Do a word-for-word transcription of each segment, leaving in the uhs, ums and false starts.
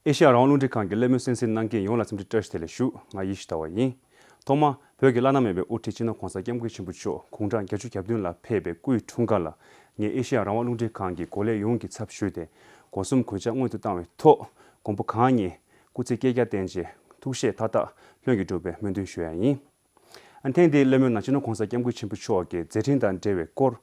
ཨེ་ཤེ་ཡ་རང་དབང་རླུང་འཕྲིན་ཁང་གི་གླེང་མོལ་གསན་གཟིགས་གནང་མཁན་ཡོངས་ལ་འཚམས་འདྲི་བཀྲ་ཤིས་བདེ་ལེགས་ཞུ། ང་ཡེ་ཤེས་ཟླ་བ་ཡིན། ཐོག་མར་བོད་ཀྱི་བླ་ན་མེད་པའི་དབུ་ཁྲིད་སྤྱི་ནོར་༸གོང་ས་༸སྐྱབས་མགོན་ཆེན་པོ་མཆོག་དགུང་གྲངས་བརྒྱད་ཅུ་གྱ་བདུན་ལ་ཕེབས་པའི་སྐུའི་འཁྲུངས་སྐར་ལ། ངས་ཨེ་ཤེ་ཡ་རང་དབང་རླུང་འཕྲིན་ཁང་གི་འགོ་ལས་ཡོངས་ཀྱི་ཚབ་ཞུས་ཏེ། སྒོ་གསུམ་གུས་ཕྱག་སྔོན་དུ་བཏང་བའི་ཐོག་མགོན་པོ་གང་ཉིད་སྐུ་ཚེ་བསྐལ་བརྒྱར་བརྟན་ཅིང་ཐུགས་བཞེད་མཐའ་དག་ལྷུན་གྱིས་འགྲུབ་པའི་སྨོན་འདུན་ཞུ་ཡ་ཡིན། ཨ། ཐེངས་འདིའི་གླེང་མོལ་ནང་སྤྱི་ནོར་༸གོང་ས་༸སྐྱབས་མགོན་ཆེན་པོ་མཆོག་གི་མཛད་འཕྲིན་དང་འབྲེལ་བའི་སྐོར།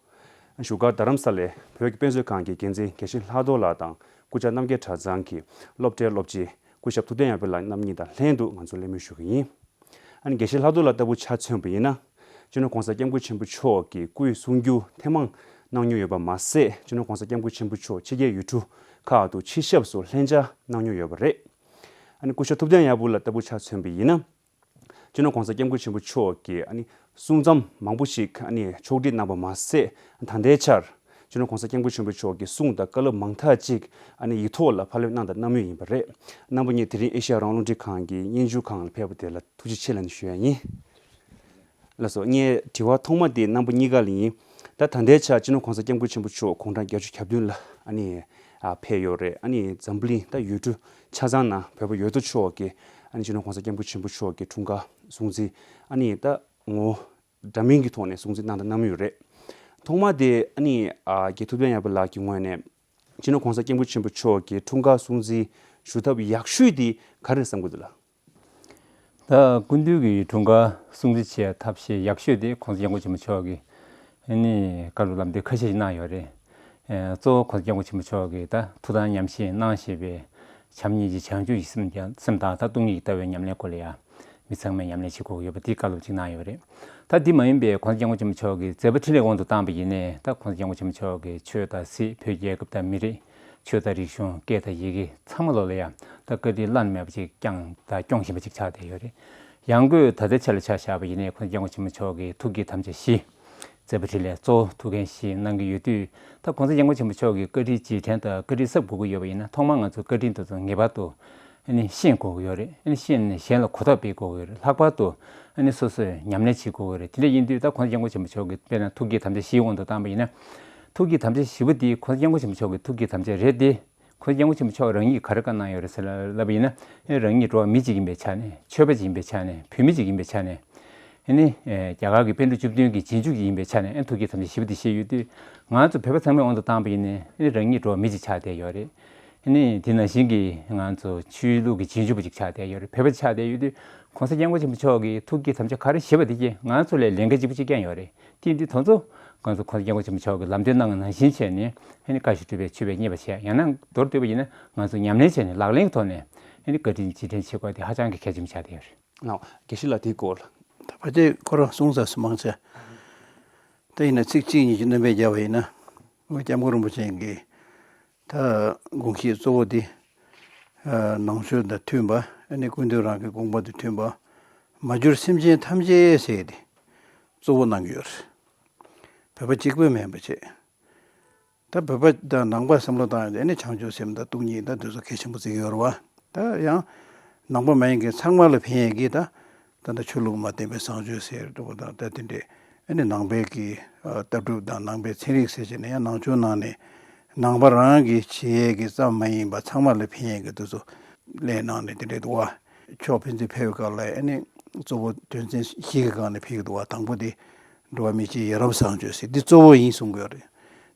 བཞུགས་སྒར་རྡ་རམ་ས་ལའི་བོད་ཀྱི་དཔེ་མཛོད་ཁང་གི་འགན་འཛིན་དགེ་བཤེས་ལྷག་རྡོར་ལགས་དང་སྐུ་བཅར་རྣམ་རྒྱལ་གྲྭ་ཚང་གི་སློབ་གྲྭའི་སློབ་སྤྱི་སྐུ་ཞབས་ཐུབ་བསྟན་ཡར་འཕེལ་ལགས་རྣམ་གཉིས་དང་ལྷན་དུ་ང་ཚོ་གླེང་མོལ་ཞུ་གི་ཡིན། ཨ་ནི་དགེ་བཤེས་ལྷག་རྡོར་ལགས་ལྟ་བུ་ཆ་མཚོན་པ་ཡིན་ན། སྤྱི་ནོར་༸གོང་ས་༸སྐྱབས་མགོན་ཆེན་པོ་མཆོག་གི་སྐུའི་གསུང་བསྒྱུར་ཐེངས་མང་གནང་མྱོང་ཡོད་པ་མ་ཟད། སྤྱི་ནོར་༸གོང་ས་༸སྐྱབས་མགོན་ཆེན་པོ་མཆོག་ཕྱི་རྒྱལ་ཡུལ་གྲུ་ཁག་ཏུ་ཕྱི་ཞབས་སུ་ལྷན་བཅར་གནང་མྱོང་ཡོད་པ་རེད། ཨ་ནི་སྐུ་ཞབས་ཐུབ་བསྟན་ཡར་འཕེལ་ལགས་ལྟ་བུ་ཆ་མཚོན་པ་ཡིན་ན། སྤྱི་ནོར་༸གོང་ས་༸སྐྱབས་མགོན་ཆེན་པོ་མཆོག་གིས་ཨ་ནི་གསུང་རྩོམ་མང་པོ་ཞིག་ཨ་ནི་ཕྱོགས་སྒྲིག་གནང་པ་མ་ཟད། ད་ལྟའི་ཆར་སྤྱི་ནོར་༸གོང་ས་༸སྐྱབས་མགོན་ཆེན་པོ་མཆོག་གི་གསུང་དང་བཀའ་སློབ་མང་དག་ཅིག་ཨ་ནི་ཡིག་ཐོག་ལ་ཕབ་ལེན་གནང་དང་གནང་མུས་ཡིན་པ་རེད། རྣམ་པ་གཉིས་དེ་རིང་ཨེ་ཤེ་ཡ་རང་དབང་རླུང་འཕྲིན་ཁང་གི་སྙན་ཞུ་ཁང་ལ་ཕེབས་པ་དེ་ལ་ཐུགས་རྗེ་ཆེ་ལབ་ནས་ཞུ་ཡ་ཡིན། ལགས་སོ། ངའི་དྲི་བ་ཐོག་མ་དེ་རྣམ་པ་གཉིས་ཀ་ལ་ཡིན། ད་ད་ལྟའི་ཆར་སྤྱི་ནོར་༸གོང་ས་༸སྐྱབས་མགོན་ཆེན་པོ་མཆོག་དགུང་གྲངས་བརྒྱད་ཅུ་གྱ་བདུན་ལ་ཨ་ནི་ཨ་ཕེབས་ཡོད་རེད། ཨ་ནི་འཛམ་བུ་གླིང་ད་ཡུལ་གྲུ་ཆ་ཚང་ནང་བོད་པ་ཡོད་དོ་ཅོག་གིས་ཨ་ནི་སྤྱི་ནོར་༸གོང་ས་༸སྐྱབས་མགོན་ཆེན་པོ་མཆོག་གི་འཁྲུངས་སྐར་སྲུང་བརྩི་ཨ་ནི་ད་ངོ་འདྲ་མིན་གྱི་ཐོག་ནས་སྲུང་བརྩི་གནང་དང་གནང་མུས་ཡོད་རེད། ཐོག་མ་དེ་ཨ་ནི་ཨ་དགེ་ཐུབ་བསྟན་ཡར་འཕེལ་ལགས་ཀྱི་ངོས་ནས་སྤྱི་ནོར་༸གོང་ས་༸སྐྱབས་མགོན་ཆེན་པོ་མཆོག་གི་འཁྲུངས་སྐར་སྲུང་བརྩི་ཞུ་ཐབས་ཡག་ཤོས་དེ་ག་རེ་བསམ་གྱི་འདུག་ལགས། ད་སྐུ་མདུན་གྱི་འཁྲུངས་སྐར་སྲུང་བརྩི་བྱེད་ཐབས་ཤེས་ཡག་ཤོས་དེ་༸གོང་ས་༸སྐྱབས་མགོན་ཆེན་པོ་མཆོག་གིས་ཨ་ནི་བཀའ་སློབ་ལམ་སྟོན་ཁ་ཤས་ཤིག་གནང་ཡོད་རེད། ཨེ། གཙོ་བོ་༸གོང་ས་༸སྐྱབས་མགོན་ཆེན་པོ་མཆོག་གིས་ད་ཐུགས་དམ་ཉམས་བཞེས་གནང་བཞིན་པའི་བྱམས་སྙིང་རྗེ་བྱང་ཆུབ་ཀྱི་སེམས་ཀྱང་སེམས་དང་ད་སྟོང་ཉིད་ཀྱི་ལྟ་བའི་ཉམས་ལེན་སྐོར་ལ་ཡང་མི་ཚང་མས་ཉམས་ལེན་བྱེད་དགོས་ཀྱི་ཡོད་པ་དེའི་བཀའ་སློབ་ཅིག་གནང་ཡོད་རེད། ད་འདི་མ་ཡིན་པའི་༸གོང་ས་༸སྐྱབས་མགོན་ཆེན་པོ་མཆོག་གི་མཛད་པ་འཕྲིན་ལས་དབང་དུ་བཏང་པ་ཡིན་ནའི་ད་༸གོང་ས་༸སྐྱབས་མགོན་ཆེན་པོ་མཆོག་གིས་ཆོས་དང་སྲིད། བོད་རྒྱལ་ཁབ་དང་མི་རིགས། ཆོས་དང་རིག་གཞུང་། སྐད་དང་ཡི་གེ་ཚང་མ་ལོག་ལ་ཡང་ད་བཀའ་དྲིན་བླ་ན་མེད་པ་ཅིག་བསྐྱངས་དང་སྐྱོང་བཞིན་པ་ཅིག་ཆགས་བསྡད་ཡོད་རེད། ཡང་སྒོས་ད་ལྟའི་ཆ་ལ་ཆ་བཞག་པ་ཡིན་ནའི་༸གོང་ས་༸སྐྱབས་མགོན་ཆེན་པོ་མཆོག་གིས་ཐུགས་བསྐྱེད་དམ་བཅའ་བཞི། མཛད་པ་འཕྲིན་ལས་གཙོ་བོ་ཐུགས་འགན་བཞེས་གནང་གི་ཡོད་དུས། ད་༸གོང་ས་༸སྐྱབས་མགོན་ཆེན་པོ་མཆོག་གི་བཀའ་དྲིན་རྗེས་དྲན་དང་བཀའ་དྲིན་གསབ་དགོས་ཀྱི་ཡོད་པ་ཡིན་ན་ཐོག་མར་ང་ཚོ་བཀའ་དྲིན་དེ་ཚོ་ངེས་པར་དུ་ཨ་ནི་ཤེས་དགོས་ཀྱི་ཡོད་རེད། ཨ་ནི་ཤེས་ནས་གཞན་ལ་གོ་རྟོགས་སྤེལ་དགོས་ཀྱི་ཡོད་རེད། ལྷག་པར་དུ་ཨ་ནི་སོ་སོས་ཉམས་ལེན་བྱེད་དགོས་ཀྱི་རེད། དེ་འདྲ་ཡིན་དུས་ད་༸གོང་ས་༸སྐྱབས་མགོན་ཆེན་པོ་མཆོག་གི་དཔེར་ན་ཐུགས་བསྐྱེད་དམ་བཅའ་བཞིའི་དབང་དུ་བཏང་པ་ཡིན་ན། ཐུགས་བསྐྱེད་དམ་བཅའ་བཞི་པོ་འདི་༸གོང་ས་༸སྐྱབས་མགོན་ཆེན་པོ་མཆོག་གི་ཐུགས་བསྐྱེད་དམ་བཅའ་རེད་དེ། ཁོང་༸སྐྱབས་མགོན་ཆེན་པོ་མཆོག་རང་ཉིད་ག་རེ་བཀའ་གནང་ཡོད་རེད་ཟེར་ལབ་པ་ཡིན་ན། རང་ཉིད་འགྲོ་བ་མི་གཅིག་ཡིན་པའི་ཆ་ནས། ཆོས་པ་གཅིག་ཡིན་པའི་ཆ་ནས། བོད་མི་གཅིག་ཡིན་པའི་ཆ་ནས། ཨ་ནི་རྒྱ་གར་གྱི་པཎ་གྲུབ་བཅུ་བདུན་གྱི་རྗེས་འཇུག་ཅིག་ཡིན་པའི་ཆ་ནས་ཨ་ཐུགས་བསྐྱེད་དམ་བཅའ་བཞི་པོ་འདི་བཞེས་ཡོད་དུས། ང་ཚོ་བོད་པ་ཚང་མའི་དབང་དུ་བཏང་པ་ཡིན་ན་ཨ་ནི་རང་ཉིད་འགྲོ་བ་མི་གཅིག་ཆགས་བསྡད་ཡོད་རེད། ཨ་ནི་དེ་ནང་བཞིན་གྱི་ང་ཚོ་ཆོས་ལུགས་ཀྱི་རྗེས་འཇུག་པ་ཅིག་ཆགས་བསྡད་ཡོད་རེད། བོད་པ་ཆགས་བསྡད་ཡོད་དུས་༸གོང་ས་༸སྐྱབས་མགོན་ཆེན་པོ་མཆོག་གིས་ཐུགས་བསྐྱེད་དམ་བཅའ་ག་རེ་བཞེས་པ་དེ་གྱིས་ང་ཚོ་ལ་ལས་འགན་གཅིག་པུ་གཅིག་རྐྱང་ཡོད་རེད། དེ་འདི་དོན་ཚོ་ང་ཚོ་༸གོང་ས་༸སྐྱབས་མགོན་ཆེན་པོ་མཆོག་གིས་ལམ་སྟོན་གནང་བ་ནང་བཞིན་བྱས་ནས་ཨ་ནི་བཀའ་བཞིན་སྒྲུབ་པའི་མཆོད་པའི་མཉེས་པ་བྱས། ཡང་ན་མདོར་བསྡུས་པ་ཡིན་ན་ང་ཚོ་ཉམས་ལེན་བྱས་ནས་ལག་ལེན་གྱི་ཐོག་ནས་ཨ་ནི་བཀའ་དྲིན་རྗེས་དྲན་བྱེད་དགོས་དེ་ཧ་ཅང་གི་གལ་ཆེན་པོ་ཆགས་བསྡད་ཡོད་རེད། ལགས། དགེ་བཤེས་ལགས་དེའི་སྐོར་ལ། ད་ཕལ་ཆེར་ཁོ་རང་གསུངས་ཚར་སོང་མང་ཆེ། ད་ཡིན་ན་ཚིག་གཅིག་གཉིས་ཀྱི་སྣོན་པ་རྒྱག་པ་ཡིན་ན། ཨོ་༸སྐྱབས་མགོན་རིན་པོ་ཆེ་གི་ད་དགོངས་གཞི་གཙོ་བོ་དེ། ཨ། ནང་ཆོས་དང་མཐུན་པ། ཨ་ནི་སྐུ་མདུན་རང་གི་དགོངས་པ་དང་མཐུན་པ། མ་གྱུར་སེམས་ཅན་ཐམས་ཅད་ཟེར་ཏེ་གཙོ་བོ་གནང་གི་ཡོད་རེད། བོད་པ་གཅིག་པུ་མིན་པ་བྱས། ད་བོད་པ་དང་ནང་པ་བསམ་བློ་བཏང་ཡོང་དུས་ཨ་ནི་བྱང་ཆུབ་སེམས་དང་སྟོང་ཉིད་དང་དེ་ཚོ་གལ་ཆེན་པོ་བརྩི་གི་ཡོད་རེད་བ། ད་ཡང་ནང་པ་མ་ཡིན་མཁན་ཚང་མ་ལ་ཕན་ཡས་ཀྱི་ད། ད་ལྟ་ཆོས་ལུགས་མ་བསྟེན་པའི་བཟང་སྤྱོད་ཟེར་འགྲོ་བ་དང་ད་དེ་འདྲས། ཨ་ནི་ནང་པའི་གི་ཨ་ལྟ་གྲུབ་དང་ནང་པའི་ཚན་རིག་ཟེར་བྱས་ནས་ཡང་ནང་ཆོས་ནང་ནས་ནང་པ་རང་གི་བྱེད་ཡས་ཀྱི་ཙམ་མ་ཡིན་པ་ཚང་མ་ལ་ཕན་ཡས་ཀྱི་དེ་ཚོ་ལས་གནང་ནས་དེ་འདྲས་འདུག་བ། ཕྱོགས་ཕན་ཚུན་ཕེབས་པའི་སྐབས་ལ་ཨ་ནི་གཙོ་བོ་དོན་ཚན་བཞི་གི་སྒང་ནས་ཕེབས་ཀྱི་འདུག་བ། དང་པོ་དེ་འགྲོ་བ་མི་སྤྱིའི་ཡ་རབས་བཟང་སྤྱོད་ཟེར་འདི་གཙོ་བོ་ཡིན་གསུང་གི་ཡོད་རེད།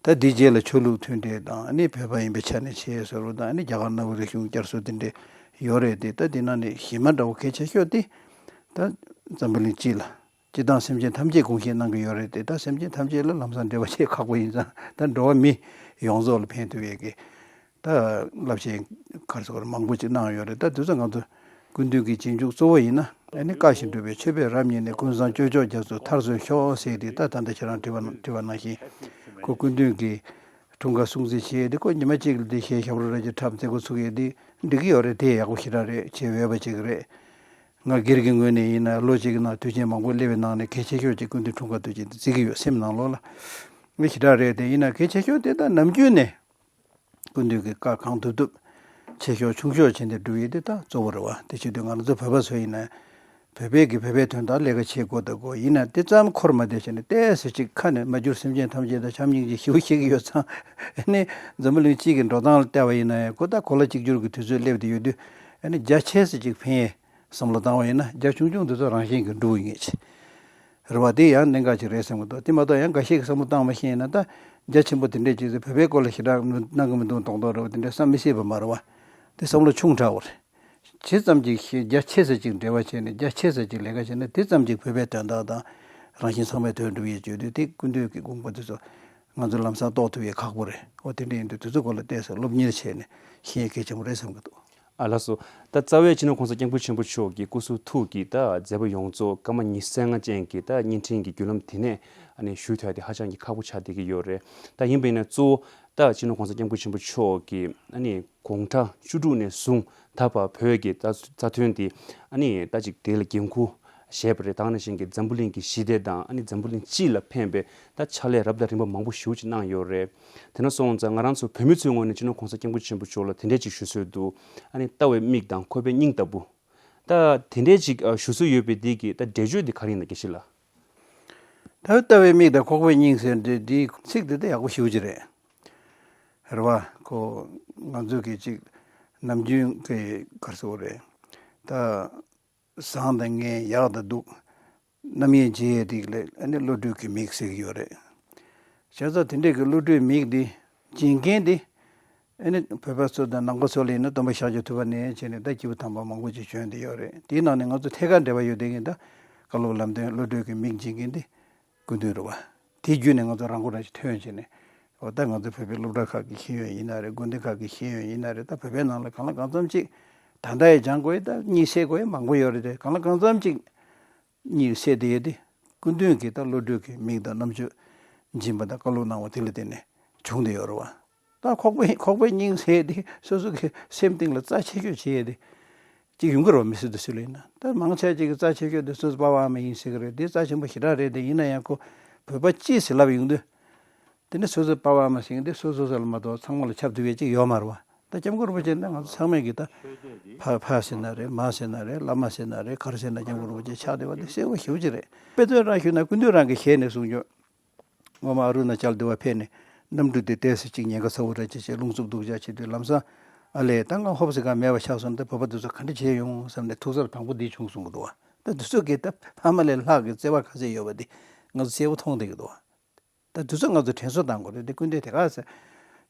ད་འདི་རྗེས་ལ་ཆོས་ལུགས་མཐུན་འབྲེལ་དང་ཨ་ནི་བོད་པ་ཡིན་པའི་ཆ་ནས་བྱེད་ཡས་བཟོ་འདྲ་དང་ཨ་ནི་རྒྱ་གར་ནང་པའི་རིག་གཞུང་བསྐྱར་གསོ་འདི་འདྲས་ཡོད་རེད་དེ། ད་འདི་ནང་ནས་གཞི་མ་འདྲ་བོ་གལ་ཆེ་ཤོས་དེ་ད་འཛམ་བུ་གླིང་སྤྱི་ལ་སྤྱི་དང་སེམས་ཅན་ཐམས་ཅད་དགོངས་བཞེས་གནང་གི་ཡོད་རེད་དེ། ད་སེམས་ཅན་ཐམས་ཅད་ལ་ལམ་སང་འབྲེལ་བ་བྱེད་ཁག་པོ་ཡིན་ཙང་ད་འགྲོ་བ་མི་ཡོངས་རྫོགས་ལ་ཕན་ཐོགས་ཡས་ཀྱི་ད་བསླབ་བྱའི་ག་རེ་ཟེར་དགོས་རེད། མང་པོ་ཅིག་གནང་ཡོད་རེད། ད་དེ་ཚོ་ང་ཚོ་སྐུ་མདུན་གྱི་རྗེས་འཇུག་གཙོ་བོ་ཡིན་ན་ཨ་ནི་བཀའ་བཞིན་སྒྲུབ་པའི་མཆོད་པས་རབ་མཉེས་ནས། ཀུན་བཟང་སྤྱོད་མཆོག་རྒྱ་མཚོ་མཐར་སོན་ཤོག་ཟེར་ཏེ། ད་ད་ལྟ་ཁྱེད་རང་དྲི་བ་དྲི་བ་ནང་བཞིན་ཁོ་སྐུ་མདུན་གྱི་འཁྲུངས་སྐར་སྲུང་བརྩི་བྱེད་དེ་ཁོ་ཉི་མ་གཅིག་ལ་དེ་ཞལ་ཞབས་བྲོ་ར་ཅིག་འཁྲབ་མཛད་འགོ་ཚུགས་ཡས་དེ་འགྲིག་གི་ཡོད་རེད། དེ་ཡག་པོ་ཞེ་དྲག་རེད། བྱེད་འོས་པ་ཅིག་རེད། ང་སྒེར་གྱི་ངོས་ནས་ཡིན་ན་ལོ་གཅིག་གི་ནང་དུས་ཆེན་མང་པོ་སླེབས་པའི་ནང་ནས་གལ་ཆེ་ཤོས་ཅིག་སྐུ་མདུན་འཁྲུངས་སྐར་དུས་ཆེན་དེ་བརྩི་གི་ཡོད། སེམས་ནང་ལོགས་ལ་ངས་ཞེ་དྲག་རེད་དེ། ཡིན་ན་གལ་ཆེ་ཤོས་དེ་ད་ནམ་རྒྱུན་ནས་སྐུ་མདུན་གྱི་བཀའ་གང་ཐུབ་ཐུབ་ཆེ་ཤོས་ཆུང་ཤོས་བྱས་ཏེ་སྒྲུབ་ཡས་དེ་ད་གཙོ་བོ་རེད་བ། དེ་བྱེད་དུས་ང་རང་ཚོ་བོད་པ་ཚོ་ཡིན་ན་ བོད་པའི་གི་བོད་པའི་དོན་དག་ལས་ཀ་བྱེད་དགོས་དང་དགོས་ཡིན་ན་དེ་ཙམ་འཁོར་མ་བསྡད་བྱས་ནས་ཏོག་ཙམ་ཅིག་ཁ་ནས་མ་གྱུར་སེམས་ཅན་ཐམས་ཅད་དང་བྱམས་སྙིང་རྗེ་ཞེ་པོ་བཤད་ཀྱི་ཡོད་ཙང་ཨ་ནི་འཛམ་བུ་གླིང་སྤྱི་གི་འགྲོ་སྟངས་ལ་བལྟས་པ་ཡིན་ན་ཡང་ཁོ་ད་གོ་ལ་གཅིག་གྱུར་གྱི་དུས་ཚོད་སླེབས་བསྡད་ཡོད་དུས་ཨ་ནི་རྒྱ་ཆེ་ས་ཅིག་ཕན་ཡས་བསམ་བློ་བཏང་བ་ཡིན་ན་རྒྱ་ཆུང་ཆུང་དེ་ཚོ་རང་བཞིན་གྱིས་འགྲུབ་ངེས་ཆེ། རེད་བ། དེ་ཡང་གནད་འགག་ཅིག་རེད་བསམ་གྱི་འདུག་དེ་མ་གཏོགས་ཡང་འགའ་ཤས་ཀྱིས་བསམ་བློ་བཏང་བ་ཤེས་ན་ད་རྒྱ་ཆེན་པོ་དེ་འདྲས་ཅིག་བོད་པའི་སྐོར་ལ་ཞེ་དྲག་གནང་གི་མི་འདུག་མདོག་མདོག་རེད་བ། དེ་འདྲས་བསམ་མི་སྲིད་པ་མ་རེད་བ། དེ་བསམ་བློ་ཆུང་དྲགས་པ་རེད། ཇི་ཙམ་ཅིག་ཞེ་རྒྱ་ཆེ་ས་ཅིག་འབྲེལ་བ་བྱས་ནས་རྒྱ་ཆེ་ས་ཅིག་ལས་ཀ་བྱས་ན་དེ་ཙམ་ཅིག་བོད་པའི་དོན་དག་དང་རང་བཞིན་ཚང་མའི་དོན་འགྲུབ་ཡས་བརྗོད་དུས་དེ་སྐུ་མདུན་གྱི་དགོངས་པ་དེ་ཚོ་ང་ཚོ་ལམ་སང་རྟོགས་ཐུབ་ཡས་ཁག་པོ་རེད། འོ་དེ་འདྲ་ཡིན་དུས་དེ་ཚོ་སྐོར་ལ་ཏོག་ཙམ་སློབ་གཉེར་བྱས་ནས་ཤེས་ཡས་གལ་ཆེན་པོ་རེད་བསམ་གྱི་འདུག་ཨ་ལགས་སོ། ད་རྩ་བའི་སྤྱི་ནོར་༸གོང་ས་༸སྐྱབས་མགོན་ཆེན་པོ་མཆོག་གི་སྐུ་གཟུགས་ཐུགས་ཀྱི་ད་མཛད་པ་ཡོངས་རྫོགས་སྐར་མ་ཉི་ཤུ་རྩ་ལྔ་ཅན་གྱི་ད་བརྙན་འཕྲིན་གྱི་བརྒྱུད་ལམ་དེ་ནས་ཨ་ནི་ཞུ་ཐུབ་ཡ་དེ་ཧ་ཅང་གི་ཁག་པོ་ཆགས་བསྡད་ཀྱི་ཡོད་རེད། ད་ཡིན་པ་ཡིན་ན་གཙོ་བོ་ད་སྤྱི་ནོར་༸གོང་ས་༸སྐྱབས་མགོན་ཆེན་པོ་མཆོག་གི་ཨ་ནི་དགུང་གྲངས་བཅུ་དྲུག་ནས་བཟུང་ད་བར་བོད་ཀྱི་ད་རྩ་དོན་དེ་ཨ་ནི་ད་ཅིག་དེ་ལ་འགན་འཁུར་བཞེས་པ་རེད། ད་ག་ནང་བཞིན་གྱི་འཛམ་བུ་གླིང་གི་ཞི་བདེ་དང་ཨ་ནི་འཛམ་བུ་གླིང་སྤྱི་ལ་ཕན་པའི་ད་ཕྱག་ལས་རབ་དང་རིམ་པ་མང་པོ་ཞེ་པོ་ཅིག་གནང་ཡོད་རེད། དེ་ན་སོང་ཙང་ང་རང་ཚོ་བོད་མི་ཚོའི་ངོས་ནས་སྤྱི་ནོར་༸གོང་ས་༸སྐྱབས་མགོན་ཆེན་པོ་མཆོག་ལ་དེ་འདྲས་ཅིག་ཞུ་སྲོལ་འདུག་ཨ་ནི་ལྟ་བའི་མིག་དང་ཁོག་པའི་སྙིང་ལྟ་བུ། ད་དེ་འདྲས་ཅིག་ཨ་ཞུ་སྲོལ་ཡོད་པའི་འདི་གི་ད་འགྲེལ་བརྗོད་འདི་ག་རེ་ཡིན་ན་དགེ་བཤེས་ལགས། ད་ལྟ་བའི་མིག་དང་ཁོག་པའི་སྙིང་ཟེར་འདི་འདི་ཚིག་འདི་ད་ཡག་པོ་ཞེ་པོ་ཅིག་རེད། རེད་བ། ཁོ་ང་ཚོ་གི་ཅིག་ནམ་རྒྱུན་གི་ག་རེ་ཟེར་དགོས་རེད། ད་བཟང་དང་ངན་ཡག་དང་སྡུག་རྣམ་དབྱེ་འབྱེད་ཡས་དེ་ལ་ཨ་ནི་བློ་གྲོས་ཀྱི་མིག་ཟེར་གྱི་ཡོད་རེད། བྱས་ཙང་དེ་འདྲས་ཀྱི་བློ་གྲོས་མིག་འདི་འབྱེད་མཁན་འདི་ཨ་ནི་བོད་པ་ཚོ་དང་ནང་པ་ཚོ་ལ་ཡིན་ན་སྟོན་པ་ཤཱཀྱ་ཐུབ་པ་ནས་བྱས་ནས་ད་སྐྱེས་བུ་དམ་པ་མང་པོ་ཅིག་བྱོན་བསྡད་ཡོད་རེད། དེའི་ནང་ནས་ང་ཚོ་ཐད་ཀར་འབྲེལ་བ་ཡོད་བསྡད་མཁན་ད་བཀའ་སློབ་ལམ་སྟོན་བློ་གྲོས་ཀྱི་མིག་འབྱེད་མཁན་འདི་སྐུ་མདུན་རེད་བ། དེ་བརྒྱུད་ནས་ང་ཚོ་རང་མགོ་རང་གིས་ཐོན་བྱས་ནས་འོ་ད་ང་ཚོ་བོད་པའི་སློབ་གྲྭ་ཁག་གི་ཤེས་ཡོན་ཡིན་ན་རེད། དགོན་སྡེ་ཁག་གི་ཤེས་ཡོན་ཡིན་ན་རེད། ད་བོད་པའི་ནང་ལ་གང་ལ་གང་འཚམ་ཅིག་ད་ལྟ་ཡང་སྦྱང་དགོས་ཡ་ད་གཉིད་སད་དགོས་ཡ་མང་པོ་ཡོད་རེད་དེ། གང་ལ་གང་འཚམ་ཅིག་གཉིད་སད་དེ་ཡོད་དེ། སྐུ་མདུན་གྱིས་ད་བློ་གྲོས་ཀྱི་མིག་དང་རྣམ་དཔྱོད་སྦྱིན་པ་དང་བཀའ་སློབ་གནང་བ་དེ་ལ་བརྟེན་ནས་བྱུང་བསྡད་ཡོད་རེད་བ། ད་ཁོག་པའི་ཁོག་པའི་སྙིང་ཟེར་དེ་སོ་སོ་གི་སེམས་གཏིང་ལ་རྩ་ཆེ་ཤོས་བྱེད་ཡས་དེ་ཅིག་ཡོང་གི་རེད་བ། མི་སུ་དང་སུ་ལ་ཡིན་ན། ད་མང་ཆེ་ཅིག་གི་རྩ་ཆེ་ཤོས་དེ་སོ་སོ་པ་ཕ་མ་ཡིན་ཟེར་གི་རེད། དེ་རྩ་ཆེན་པོ་ཞེ་དྲག་རེད་དེ། ཡིན་ན་ཡང་ཁོ་བོད་པ་སྤྱི་ཟེར་ལབ་ཡོང་དུས་དེ་ནི་སོ་སོ་པ་ཕ་མ་ཟེར་མཁན་དེ་སོ་སོ་སོ་ལ་མ་གཏོགས་ཚང་མ་ལ་ཁྱབ་ཐུབ་ཡས་ཅིག་ཡོད་མ་རེད་བ། ད་སྐྱབས་མགོན་རིན་པོ་ཆེ་ནི་ང་ཚོ་ཚང་མས་ཀྱི་ད་ཕ་ཕ་ཟེར་ན་རེད། མ་ཟེར་ན་རེད། བླ་མ་ཟེར་ན་རེད། ག་རེ་ཟེར་ན་སྐྱབས་མགོན་རིན་པོ་ཆེ་ཆགས་བསྡད་པ་དེ་གསལ་པོ་ཞེ་པོ་ཅིག་རེད། དཔེ་མཚོན་རང་ཞུས་ན་སྐུ་མདུན་རང་གི་ཞལ་ནས་གསུངས་བྱུང་། སྔོན་མ་ཨ་རུ་ན་ཅལ་དུ་བ་ཕེབས་ནས་གནམ་གྲུ་དེ་ཏོག་ཙམ་ཅིག་ཉེན་ཁ་ཚ་བོ་འདྲ་ཅིག་བྱས། རླུང་འཚུབ་སྡུག་ཅག་བྱེད་དུས་ལམ་སང་ཨ་ལས་ད་ང་ཧོབ་སེ་གང་མེད་པ་ཆགས་སོང་། ད་བོད་པ་འདི་ཚོ་ག་འདྲ་བྱས་ཡོང་བསམ་ནས་ཐུགས་འཚབ་དང་པོ་འདི་བྱུང་གསུང་གི་འདུག་བ། ད་འདི་ཚོ་གིས་ད་ཕ་མ་ལས་ལྷག་གི་བརྩེ་བ་ག་ཚད་ཡོད་པ་འདི་ང་ཚོ་གསལ་པོ་མཐོང་བསྡད་ཀྱི་འདུག་བ། ད་འདི་ཚོ་ང་ཚོ་དྲན་གསོ་གཏང་དགོས་རེད། འདི་སྐུ་མདུན་དེ་ག་ཚད་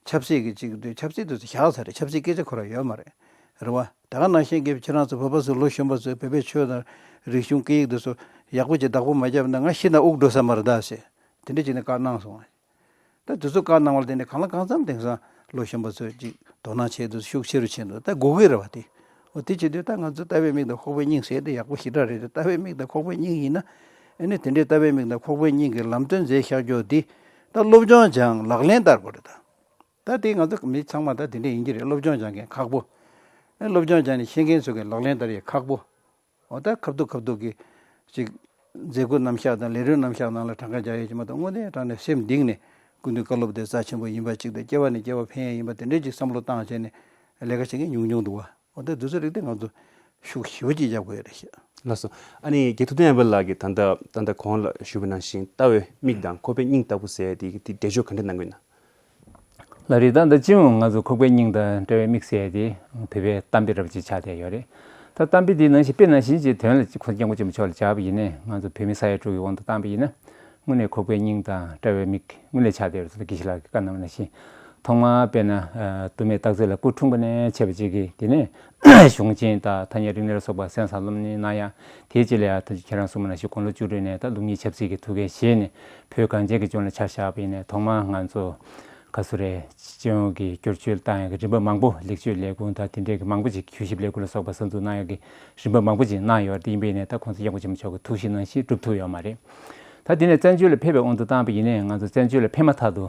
ཆབ་སྲིད་ཀྱི་ཅིག་འདུག་ཆབ་སྲིད་འདི་ཚོ་བཞག་ཚར་རེད། ཆབ་སྲིད་སྐད་ཆ་ཁོ་རང་ཡོད་མ་རེད། རེད་བ། ད་ག་ནང་བཞིན་གྱི་ཁྱེད་རང་ཚོ་བོད་པ་ཚོ་ལོ་གཞོན་པ་ཚོས་བོད་པའི་ཆོས་དང་རིག་གཞུང་སྐད་ཡིག་འདི་ཚོ་ཡག་པོ་ཅིག་བདག་པོ་མ་བརྒྱབ་ན་ང་ཤི་ན་དབུགས་འགྲོ་ས་མ་རེད་ད་ཟེར། དེ་འདྲ་བྱས་ནས་བཀའ་གནང་སོང་། ད་དེ་ཚོ་བཀའ་གནང་བ་ལ་བརྟེན་ནས་གང་ལ་གང་འཚམ་དེང་སང་ལོ་གཞོན་པ་ཚོས་ཅིག་དོ་སྣང་བྱེད་དུས་ཤུགས་ཆེ་རུ་ཕྱིན་འདུག་ད་དགོས་ཀྱི་རེད་བ་དེ། འོ་དེ་བྱེད་དུས་ད་ང་ཚོ་ལྟ་བའི་མིག་དང་ཁོག་པའི་སྙིང་ཟེར་དེ་ཡག་པོ་ཞེ་དྲག་རེད་དེ། ལྟ་བའི་མིག་དང་ཁོག་པའི་སྙིང་ཡིན་ན་ཨ་ནི་དེ་འདྲའི་ལྟ་བའི་མིག་དང་ཁོག་པའི་སྙིང་གི་ལམ་སྟོན་མཛད་བཞག་རྒྱུ་དེ་ད་སློབ་སྦྱོང་སྦྱང་ལག་ལེན་བསྟར་དགོས་རེད་ད། ད་དེ་ང་ཚོ་མི་ཚང་མ་ད་དེ་འདྲ་ཡིན་གྱི་རེད། སློབ་སྦྱོང་སྦྱང་མཁན་ཁག་པོ། ཨ་སློབ་སྦྱོང་སྦྱངས་ནས་ཤེས་མཁན་ཚོ་གིས་ལག་ལེན་བསྟར་ཡས་ཁག་པོ། འོ་ད་ཁ་ཐུག་ཁ་ཐུག་གི་ཅིག་མཛད་སྒོ་རྣམ་གཞག་དང་ལས་རིམ་རྣམ་གཞག་ནང་ལ་གྲངས་ཀ་རྒྱག་ཡས་ཀྱི་མ་གཏོགས་དངོས་གནས་དྲང་གནས་སེམས་གཏིང་ནས་སྐུ་མདུན་བཀའ་སློབ་དེ་རྩ་ཆེན་པོ་ཡིན་པ་ཅིག་དང་སྐྱེ་བ་ནས་སྐྱེ་བ་ཕན་ཡས་ཡིན་པ་དེ་འདྲས་ཅིག་བསམ་བློ་བཏང་བྱས་ནས་ལས་ཀ་བྱེད་མཁན་ཉུང་ཉུང་འདུག་བ། འོ་ད་དེ་ཚོ་རིགས་དེ་ང་ཚོ་ཤུགས་ཞེ་པོ་ཅིག་རྒྱབ་དགོས་ཡོད་རེད་ཤག་ལགས་སོ། ཨ་ནི་རྒན་ཐུབ་བསྟན་དབྱངས་དཔལ་ལགས་ཀྱིས་ད་ལྟ་ད་ལྟ་གོང་ལ་ཞུས་པ་ནང་བཞིན་ལྟ་བའི་མིག་དང་ཁོག་པའི་སྙིང་ལྟ་བུ་ཟེར་ཡས་དེ་དེ་འགྲེལ་བརྗོད་ག་འདྲ་གནང་གི་ཡོད་ན། ལགས་རེད། ད་ལྟ་སྤྱི་ཡོངས་ང་ཚོ་ཁོག་པའི་སྙིང་དང་འབྲེལ་བའི་དམིགས་བསལ་དེ་བོད་པའི་གཏམ་དཔེ་འདྲ་པོ་ཅིག་ཆགས་བསྡད་ཡོད་རེད། ད་གཏམ་དཔེ་དེ་ནང་བཞིན་དཔེ་ནང་བཞིན་གྱི་དོན་ལ་ཁོང་སྐྱབས་མགོན་ཆེན་པོ་མཆོག་ལ་སྦྱར་བ་ཡིན་ནའི་ང་ཚོ་བོད་མི་ས་ཡ་དྲུག་གི་དབང་དུ་བཏང་བ་ཡིན་ན་དངོས་གནས་ཁོག་པའི་སྙིང་དང་འབྲེལ་བའི་དམིགས་དངོས་གནས་ཆགས་བསྡད་ཡོད་རེད། དགེ་བཤེས་ལགས་ཀྱིས་བཀའ་གནང་བ་ནང་བཞིན་ཐོག་མར་དཔེར་ན་དུ་མས་སྟག་རྩེ་ལ་སྐུ་འཁྲུངས་པ་ནས་བྱས་པ་ཅིག་གིས་དེ་ནས་གཞུང་ཆེན་དང་ཐ་སྙད་རིག་གནས་ལ་སོགས་པ་གསན་བསམ་སློབ་གཉེར་གནང་ཡ། དེའི་རྗེས་ལ་ཡང་ད་ཁྱེད་རང་གསུངས་པ་ནང་བཞིན་དགུང་ལོ་བཅུ་དྲུག་ནས་ད་སློབ་གཉེར་ཆབ་སྲིད་ཀྱི་ཐུགས་འགན་བཞེས་ནས་བོད་གངས་ཅན་གྱི་ལྗོངས་ལ་ཆ་བཞག་པ་ཡིན་ནའི་ཐོག་མར་ང་ཚོ་ག་ཚོད་རེད། སྤྱི་ཡོངས་ཀྱི་བསྒྱུར་བཅོས་བཏང་ཡག་གི་རིམ་པ་མང་པོ་ལེགས་བཅོས་ལས་ཁུངས་དང་དེ་འབྲེལ་གྱི་མང་པོ་ཅིག་གྱོད་ཞིབ་ལས་ཁུངས་ལ་སོགས་པ་གསར་འཛུགས་གནང་ཡག་གི་རིམ་པ་མང་པོ་ཅིག་གནང་ཡོད་རེད། དེ་ཡིན་པ་ཡིན་ནའི་ད་༸གོང་ས་༸སྐྱབས་མགོན་ཆེན་པོ་མཆོག་གི་ཐུགས་བཞེད་ནང་བཞིན་འགྲུབ་ཐུབ་ཡོད་མ་རེད། ད་དེ་ནས་བཙན་བྱོལ་ལ་ཕེབས་པའི་དབང་དུ་བཏང་པ་ཡིན་ནའི་ང་ཚོ་བཙན་བྱོལ་ལ་ཕེབས་མ་ཐག་ཏུ་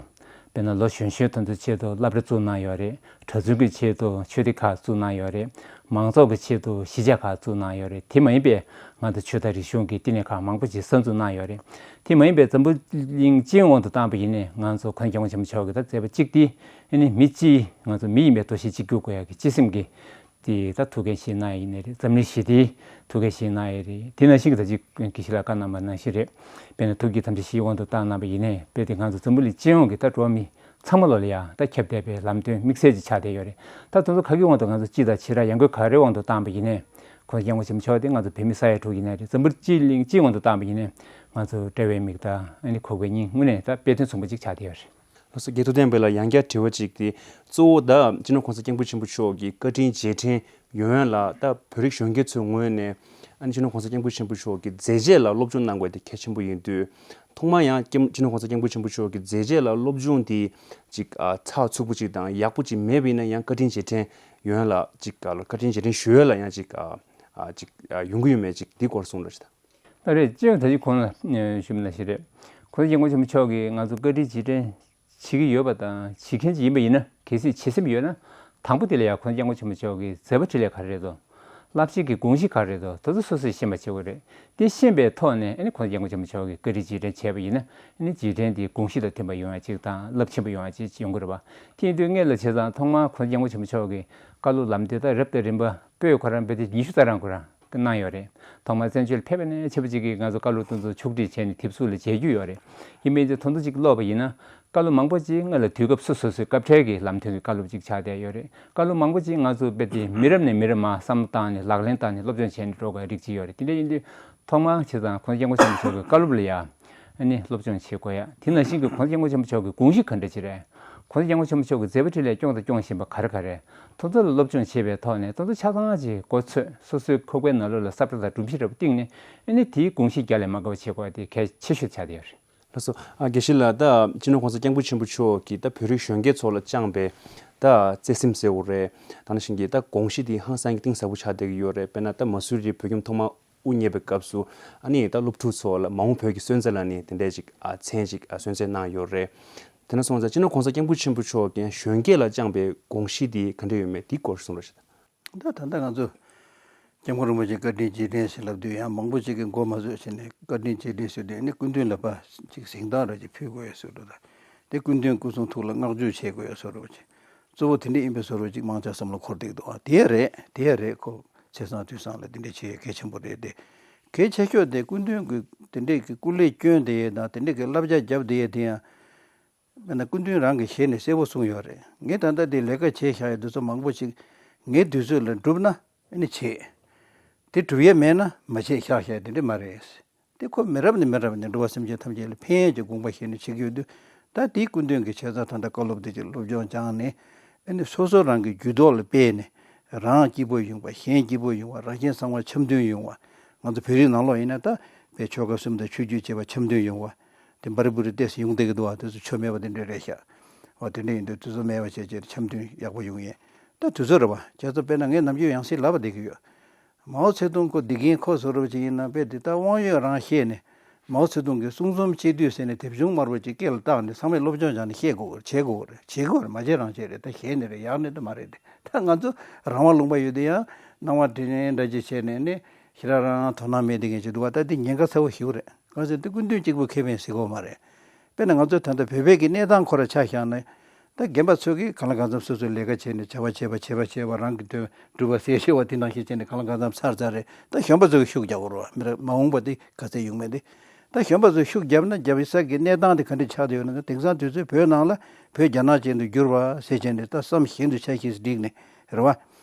དཔེར་ན་ལོ་གཞོན་གཞོན་དེ་ཚོའི་ཆེད་དུ་སློབ་གྲྭ་བཙུགས་གནང་ཡོད་རེད། གྲྭ་བཙུན་གྱི་ཆེད་དུ་ཆོས་སྡེ་ཁག་བཙུགས་གནང་ཡོད་རེད། མང་ཚོགས་ཀྱི་ཆེད་དུ་གཞིས་ཆགས་ཁག་བཙུགས་གནང་ཡོད་རེད། དེ་མ་ཡིན་པའི་ང་ཚོ་ཆོས་དང་རིག་གཞུང་གི་བསྟི་གནས་ཁག་མང་པོ་ཅིག་གསར་འཛུགས་གནང་ཡོད་རེད། དེ་མ་ཡིན་པའི་འཛམ་བུ་གླིང་སྤྱིའི་དབང་དུ་བཏང་པ་ཡིན་ནའི་ང་ཚོ་༸གོང་ས་༸སྐྱབས་མགོན་ཆེན་པོ་མཆོག་གིས་ད་མཛད་པ་གཅིག་དེ་ཨ་ནི་མི་གཅིག་ང་ཚོ་མི་ཡིན་པའི་འདུ་ཤེས་གཅིག་གྱུར་དགོས་ཡག་གི་སྤྱི་སེམས་ཀྱི་ དེ་ད་ཐུགས་འགན་བཞེས་གནང་ཡ་ཡིན་ནའི་རེད། འཛམ་གླིང་ཞི་བདེའི་ཐུགས་འགན་བཞེས་གནང་ཡ་རེད། དེ་ནང་བཞིན་གྱི་ད་ཅིག་དགེ་བཤེས་ལགས་བཀའ་གནང་བ་ནང་བཞིན་རེད། དཔེར་ན་ཐུགས་བསྐྱེད་དམ་བཅའ་བཞིའི་དབང་དུ་བཏང་གནང་བ་ཡིན་ནའི་དཔེ་དེ་ང་ཚོ་འཛམ་བུ་གླིང་སྤྱི་ཡོངས་ཀྱི་ད་འགྲོ་བ་མི་ཚང་མ་ལོ་ལ་ཡ་ད་ཁྱབ་བསྡད་པའི་ལམ་སྟོན་དམིགས་བསལ་ཅིག་ཆགས་བསྡད་ཡོད་རེད། ད་དེ་ཚོ་ག་གི་དབང་དུ་ང་ཚོ་སྤྱི་དང་བྱེ་བྲག་ཡང་སྒོས་ག་རེའི་དབང་དུ་བཏང་བ་ཡིན་ནའི་ཁོང་སྐྱབས་མགོན་ཆེན་པོ་མཆོག་དེ་ང་ཚོ་བོད་མི་ས་ཡ་དྲུག་ཡིན་ནའི་རེད། འཛམ་བུ་གླིང་སྤྱི་གླིང་སྤྱིའི་དབང་དུ་བཏང་བ་ཡིན་ནའི་ང་ཚོ་དཔྲལ་བའི་མིག་དང་ཨ་ནི་གོ་བའི་སྙིང་དངོས་གནས་ད་དཔེ་དོན་མཚུངས་པ་ཅིག་ཆགས་བསྡད་ཡོད་རེད། ལགས་སོ། རྒྱལ་ཐོབ་བསྟན་འཕེལ་ལགས། ཡང་བསྐྱར་དྲི་བ་གཅིག་དེ། གཙོ་བོ་ད་སྤྱི་ནོར་༸གོང་ས་༸སྐྱབས་མགོན་ཆེན་པོ་མཆོག་གི་བཀའ་དྲིན་རྗེས་དྲན་ཡོང་ཡ་ལ་ད་བོད་རིགས་གཞོན་སྐྱེས་ཚོའི་ངོས་ནས་ཨ་ནི་སྤྱི་ནོར་༸གོང་ས་༸སྐྱབས་མགོན་ཆེན་པོ་མཆོག་གི་མཛད་རྗེས་ལ་སློབ་སྦྱོང་གནང་དགོས་དེ་གལ་ཆེན་པོ་ཡིན་དུས། ཐོག་མར་ཡང་སྐྱབས་སྤྱི་ནོར་༸གོང་ས་༸སྐྱབས་མགོན་ཆེན་པོ་མཆོག་གི་མཛད་རྗེས་ལ་སློབ་སྦྱོང་དེ་ཅིག་ཨ་ཚགས་ཚུད་པོ་ཅིག་དང་ཡག་པོ་ཅིག་མེད་པ་ཡིན་ན་ཡང་བཀའ་དྲིན་རྗེས་དྲན་ཡོང་ཡ་ལ་ཅིག་ཨ་བཀའ་དྲིན་རྗེས་དྲན་ཞུ་ཡ་ལ་ཡང་ཅིག་ཨ་ཨ་ཅིག་ཨ་ཡོང་གི་ཡོད་མེད་ཅིག་འདི་སྐོར་གསུང་རོགས་བྱེད་དང་། ད་རེད། སྤྱིར་ད་ཅི་གོང་ལ་ཞུས་པ་ནང་བཞིན་རེད། ༸གོང་ས་༸སྐྱབས་མགོན་ཆེན་པོ་མཆོག་གིས་ང་ཚོ་བཀའ་དྲིན་རྗེས་དྲན་བྱེད་ཀྱི་ཡོད་པ་དང་བྱེད་མཁན་ཅིག་ཡིན་པ་ཡིན་ན། གལ་སྲིད་བྱེད་སེམས་ཡོད་ན། དང་པོ་དེ་ལ་ཡང་༸གོང་ས་༸སྐྱབས་མགོན་ཆེན་པོ་མཆོག་གི་མཛད་པ་འཕྲིན་ལས་ག་རེ་རེད་དོ། བསླབ་བྱ་གི་དགོངས་གཞི་ག་རེ་རེད་དོ། དེ་ཚོ་སོ་སོས་ཤེས་པ་བྱེད་དགོས་རེད། དེ་ཤེས་པའི་ཐོག་ནས་ཨ་ནི་༸གོང་ས་༸སྐྱབས་མགོན་ཆེན་པོ་མཆོག་གི་བཀའ་དྲིན་རྗེས་དྲན་བྱས་པ་ཡིན་ན། ཨ་ནི་རྗེས་དྲན་དེ་དགོངས་གཞི་དང་མཐུན་པ་ཡོང་ཡ་ཅིག་དང་རླབས་ཆེན་པོ་ཡོང་ཡ་ཅིག་ཡོང་གི་རེད་པ། དེ་ཡིན་དུས་སྔོན་ལ་བྱས་ཙང་ཐོག་མར་༸གོང་ས་༸སྐྱབས་མགོན་ཆེན་པོ་མཆོག་གི་བཀའ་སློབ་ལམ་སྟོན་ད་རབ་དང་རིམ་པ་པོད་ཁོ་རང་དཔེ་དེབ་ཉི་ཤུ་རྩ་རང་ཁོ་རང་གནང་ཡོད་རེད། ཐོག་མར་བཙན་བྱོལ་ཕེབས་པ་ནས་ཆེ་བ་ཅིག་གིས་ང་ཚོ་བཀའ་སློབ་དེ་ཚོ་ཕྱོགས་སྒྲིག་བྱས་ནས་དེབ་གཟུགས་ལ་མཇལ་རྒྱུ་ཡོད་རེད། ཡིན་པའི་ཚེ་དོན་དུ་ཅིག་ཀློག་པ་ཡིན་ན། བཀའ་སློབ་མང་པོ་ཅིག་སྔོན་ལ་དུས་སྐབས་སོ་སོ་སོའི་སྐབས་འཕྲལ་གྱི་ལམ་སྟོན་གྱི་བཀའ་སློབ་ཅིག་ཆགས་བསྡད་ཡོད་རེད། བཀའ་སློབ་མང་པོ་ཅིག་ང་ཚོ་དཔེ་དེ་མི་རབས་ནས་མི་རབས་མར་བསམ་བློ་བཏང་ནས་ལག་ལེན་བསྟར་ནས་སློབ་སྦྱོང་བྱས་ནས་འགྲོ་དགོས་རིགས་ཅིག་ཡོད་རེད། དེ་འདྲ་ཡིན་དུས་ཐོག་མར་བྱས་ཙང་༸གོང་ས་༸སྐྱབས་མགོན་ཆེན་པོ་མཆོག་གི་བཀའ་སློབ་ལ་ཡ་ཨ་ནི་སློབ་སྦྱོང་བྱེད་དགོས་ཡ། དེ་ནང་བཞིན་གྱི་༸གོང་ས་༸སྐྱབས་མགོན་ཆེན་པོ་མཆོག་གི་དགོངས་གཞི་ག་འདྲ་ཅིག་རེད། ༸གོང་ས་༸སྐྱབས་མགོན་ཆེན་པོ་མཆོག་གི་མཛད་པ་འཕྲིན་ལས་སྐྱོང་དང་སྐྱོང་བཞིན་པ་ག་རེ་ག་རེ། དེ་ཚོ་ལ་སློབ་སྦྱོང་བྱེད་པའི་ཐོག་ནས་དེ་ཚོ་ཆ་ཚང་ཅིག་གོ་ཚོད་སོ་སོའི་ཁོག་པའི་ནང་ལོགས་ལ་ས་བཀྲ་དང་སྒྲོམ་གཞི་འདྲ་པོ་བཏིང་ནས་ཨ་ནི་དེའི་དགོངས་གཞི་རྒྱ་ལས་མ་འགལ་བ་བྱེད་དགོས་པ་དེ་གལ་ཆེ་ཤོས་ཆགས་བསྡད་ཡོད་རེད། ལགས་སོ། ཨ་དགེ་བཤེས་ལགས། ད་སྤྱི་ནོར་༸གོང་ས་༸སྐྱབས་མགོན་ཆེན་པོ་མཆོག་གིས་ད་བོད་རིགས་གཞོན་སྐྱེས་ཚོ་ལ་བཅངས་པའི་ད་བརྩེ་སེམས་ཟེར་དགོས་རེད། ད་ནང་བཞིན་གྱི་ད་དགོངས་གཞི་དེ་ཧང་སང་གི་གཏིང་ཟབ་པོ་ཆགས་བསྡད་ཀྱི་ཡོད་རེད། དཔེར་ན་ད་མ་སུ་རི་བོད་ཁྱིམ་ཐོག་མ་དབུ་བརྙེས་པའི་སྐབས་སུ་ཨ་ནི་ད་སློབ་ཕྲུག་ཚོ་ལ་མ་འོངས་བོད་ཀྱི་སོན་རྩ་ལབ་ནས་དེ་འདྲས་ཅིག་ཨ་མཚན་ཅིག་ཨ་གསོལ་སྩལ་གནང་ཡོད་རེད། དེ་ནས་སོང་ཙང་སྤྱི་ནོར་༸གོང་ས་༸སྐྱབས་མགོན་ཆེན་པོ་མཆོག་གིས་གཞོན་སྐྱེས་ལ་བཅངས་པའི་དགོངས་གཞི་དེ་ག་འདྲས་ཡོད་མེད་དེའི་སྐོར་གསུང་རོགས་ཞུ། ད་ད་ལྟ་ང་ཚོ་༸སྐྱབས་མགོན་རིན་པོ་ཆེ་བཀའ་དྲིན་རྗེས་དྲན་ཞེས་ལབ་དུས་ཡང་མང་པོ་ཅིག་གིས་མགོ་མ་ཚོས་བྱས་ནས་བཀའ་དྲིན་རྗེས་དྲན་ཟེར་དུས་ནི་སྐུ་མདུན་ལ་ཕར་ཅིག་གཟེངས་རྟགས་རེ་ཅིག་ཕུལ་དགོས་ཡ་བཟོ་འདྲ་དང་། དེ་སྐུ་མདུན་སྐུ་གསུང་ཐུགས་ལ་བསྔགས་བརྗོད་བྱེད་དགོས་ཡ་བཟོ་འདྲ་བ་ཅིག་གཙོ་བོ་དེ་འདྲ་ཡིན་པའི་བཟོ་འདྲ་ཅིག་མང་ཆེ་བསམ་བློ་འཁོར་བསྡད་འདུག་ཨ་དེ་ཡ་རེད། དེ་ཡ་རེད། ཁོ་ཚེ་སང་དུས་སང་ལ་དེ་འདྲ་བྱེད་ཡ་གལ་ཆེན་པོ་རེད་དེ། གལ་ཆེ་ཤོས་དེ་སྐུ་མདུན་གྱི་དེ་འདྲས་ཀྱི་སྐུ་ལས་བསྐྱོན་བསྡད་ཡ་དང་དེ་འདྲས་ཀྱི་བསླབ་བྱ་བརྒྱབ་བསྡད་ཡ་དེ་ཡང་། དཔེར་ན་སྐུ་མདུན་རང་གི་ཞལ་ནས་གསལ་པོ་གསུངས་ཡོད་རེད། ངས་ད་ལྟ་འདི་ལས་ཀ་བྱས་བཞག་ཡ་དེ་ཚོ་མང་པོ་ཞིག་ངའི་དུས་ཚོད་ལ་འགྲུབ་ན་ཨ་ནི་བྱེད། དེ་འགྲུབ་ཡ་མེད་ན་མ་བྱེད་བཞག་བཞག་ཡ་དེ་འདྲ་མ་རེད། དེ་ཁོ་མི་རབས་ནས་མི་རབས་ནས་འགྲོ་བ་སེམས་ཅན་ཐམས་ཅད་ལ་ཕན་ཡོན་གྱི་དགོངས་པ་བཞེས་ནས་བྱེད་ཀྱི་ཡོད་དུས། ད་དེའི་སྐུ་མདུན་གྱི་ཆེ་ཚང་ད་ལྟ་བཀའ་སློབ་དེ་ཅིག་སློབ་སྦྱོང་སྦྱངས་ནས་ཨ་ནི་སོ་སོ་རང་གི་རྒྱུད་ཐོག་ལ་སྤེལ་ནས་རང་སྐྱིད་པོ་ཡོང་བ། གཞན་སྐྱིད་པོ་ཡོང་བ། རང་གཞན་ཚང་མ་འཆམ་མཐུན་ཡོང་བ། ང་ཚོ་བོད་རིགས་ནང་ལོགས་ཡིན་ན་ད་དཔེ་ཆོལ་ཁ་གསུམ་དང་ཆོས་བརྒྱུད་བཅས་པ་འཆམ་མཐུན་ཡོང་བ། དེ་འབར་འབུར་ཏོག་ཙམ་ཡོང་བསྡད་ཀྱི་འདུག་བ། དེ་ཚོ་ཆོ་མེད་པ་དེ་འདྲ་རེད་ཤག་འོ་དེ་འདྲ་ཡིན་དུས་དེ་ཚོ་མེད་པ་བྱས་བྱས་འཆམ་མཐུན་ཡག་པོ་ཡོང་ཡས། ད་དེ་ཚོ་རེད་བ། བྱས་ཙང་དཔེར་ན་ངས་ནམ་རྒྱུན་ཡང་སེ་ལབ་པ་བསྡད་ཀྱི་ཡོད། མའོ་ཙེ་ཏུང་ཁོ་འདི་རྒན་ཁོ་བཟོ་འདྲ་ཅིག་ཡིན་ན་དཔེ་འདི་ལྟར་དབང་ཡོད་རང་བཤད་ནས། མའོ་ཙེ་ཏུང་གི་གསུང་རྩོམ་གཅེས་བསྡུས་ཟེར་ནས་དེབ་ཆུང་དམར་པོ་ཅིག་སྐེ་ལ་བཏགས་ནས་ཚང་མས་སློབ་སྦྱོང་སྦྱངས་ནས་བཤད་དགོས་རེད། བྱེད་དགོས་རེད། བྱེད་དགོས་རེད། མ་བྱེད་རང་བྱེད་རེད། ད་བྱས་ནི་རེད། ཡག་ནི་ད་མ་རེད་དེ། ད་ང་ཚོ་རང་དབང་ལུང་པ་ཡོད་དེ་ཡང་སྣང་བ་དྲི་ལན་འདྲ་ཅིག་བྱས་ནས་ནི་ཞེ་དྲག་རང་དོ་སྣང་མེད་དེ་ངས་ཅིག་འདུག་བ། ད་འདི་ཉེན་ཁ་ཚ་བོ་ཞིག་རེད། གང་ཟེར་དེ་སྐུ་མདུན་གཅིག་པུ་ཁེ་ཕན་ཟེར་གོ་མ་རེད། དཔེར་ན་ང་ཚོའི་ད་ལྟ་བོད་པའི་གི་གནས་སྟངས་ཁོ་ར་ཆ་བཞག་ན། ད་རྒན་པ་ཚོ་གིས་གང་ལ་གང་འཚམ་སོ་སོའི་ལས་ཀ་བྱས་ནས་བྱ་བ་བྱས་པ་བྱས་པ་བྱས་པ་རང་གི་དོན་སྒྲུབ་པ་ཟེར་ཤེས་པ་དེ་ནང་བཞིན་བྱས་ནས་གང་ལ་གང་འཚམ་ཚར་ཚར་རེད། ད་གཞོན་པ་ཚོ་གིས་ཤུགས་རྒྱག་དགོས་རེད་བ། མི་རབས་མ་འོངས་པ་དེ་ག་ཚད་ཡོང་མིན་དེ། ད་གཞོན་པ་ཚོས་ཤུགས་བརྒྱབ་ན་རྒྱབ་ས་གི་གནས་སྟངས་དེ་ག་འདྲ་ཆགས་བསྡད་ཡོད་ན། དེང་སང་དུས་ཚོད་བོད་ནང་ལ་བོད་རྒྱ་ནག་ཅན་དུ་བསྒྱུར་བ་ཟེར་བྱས་ནས་ད་བསམ་བཞིན་དུ་འཆར་གཞི་བསྒྲིགས་ནས་རེད་བ།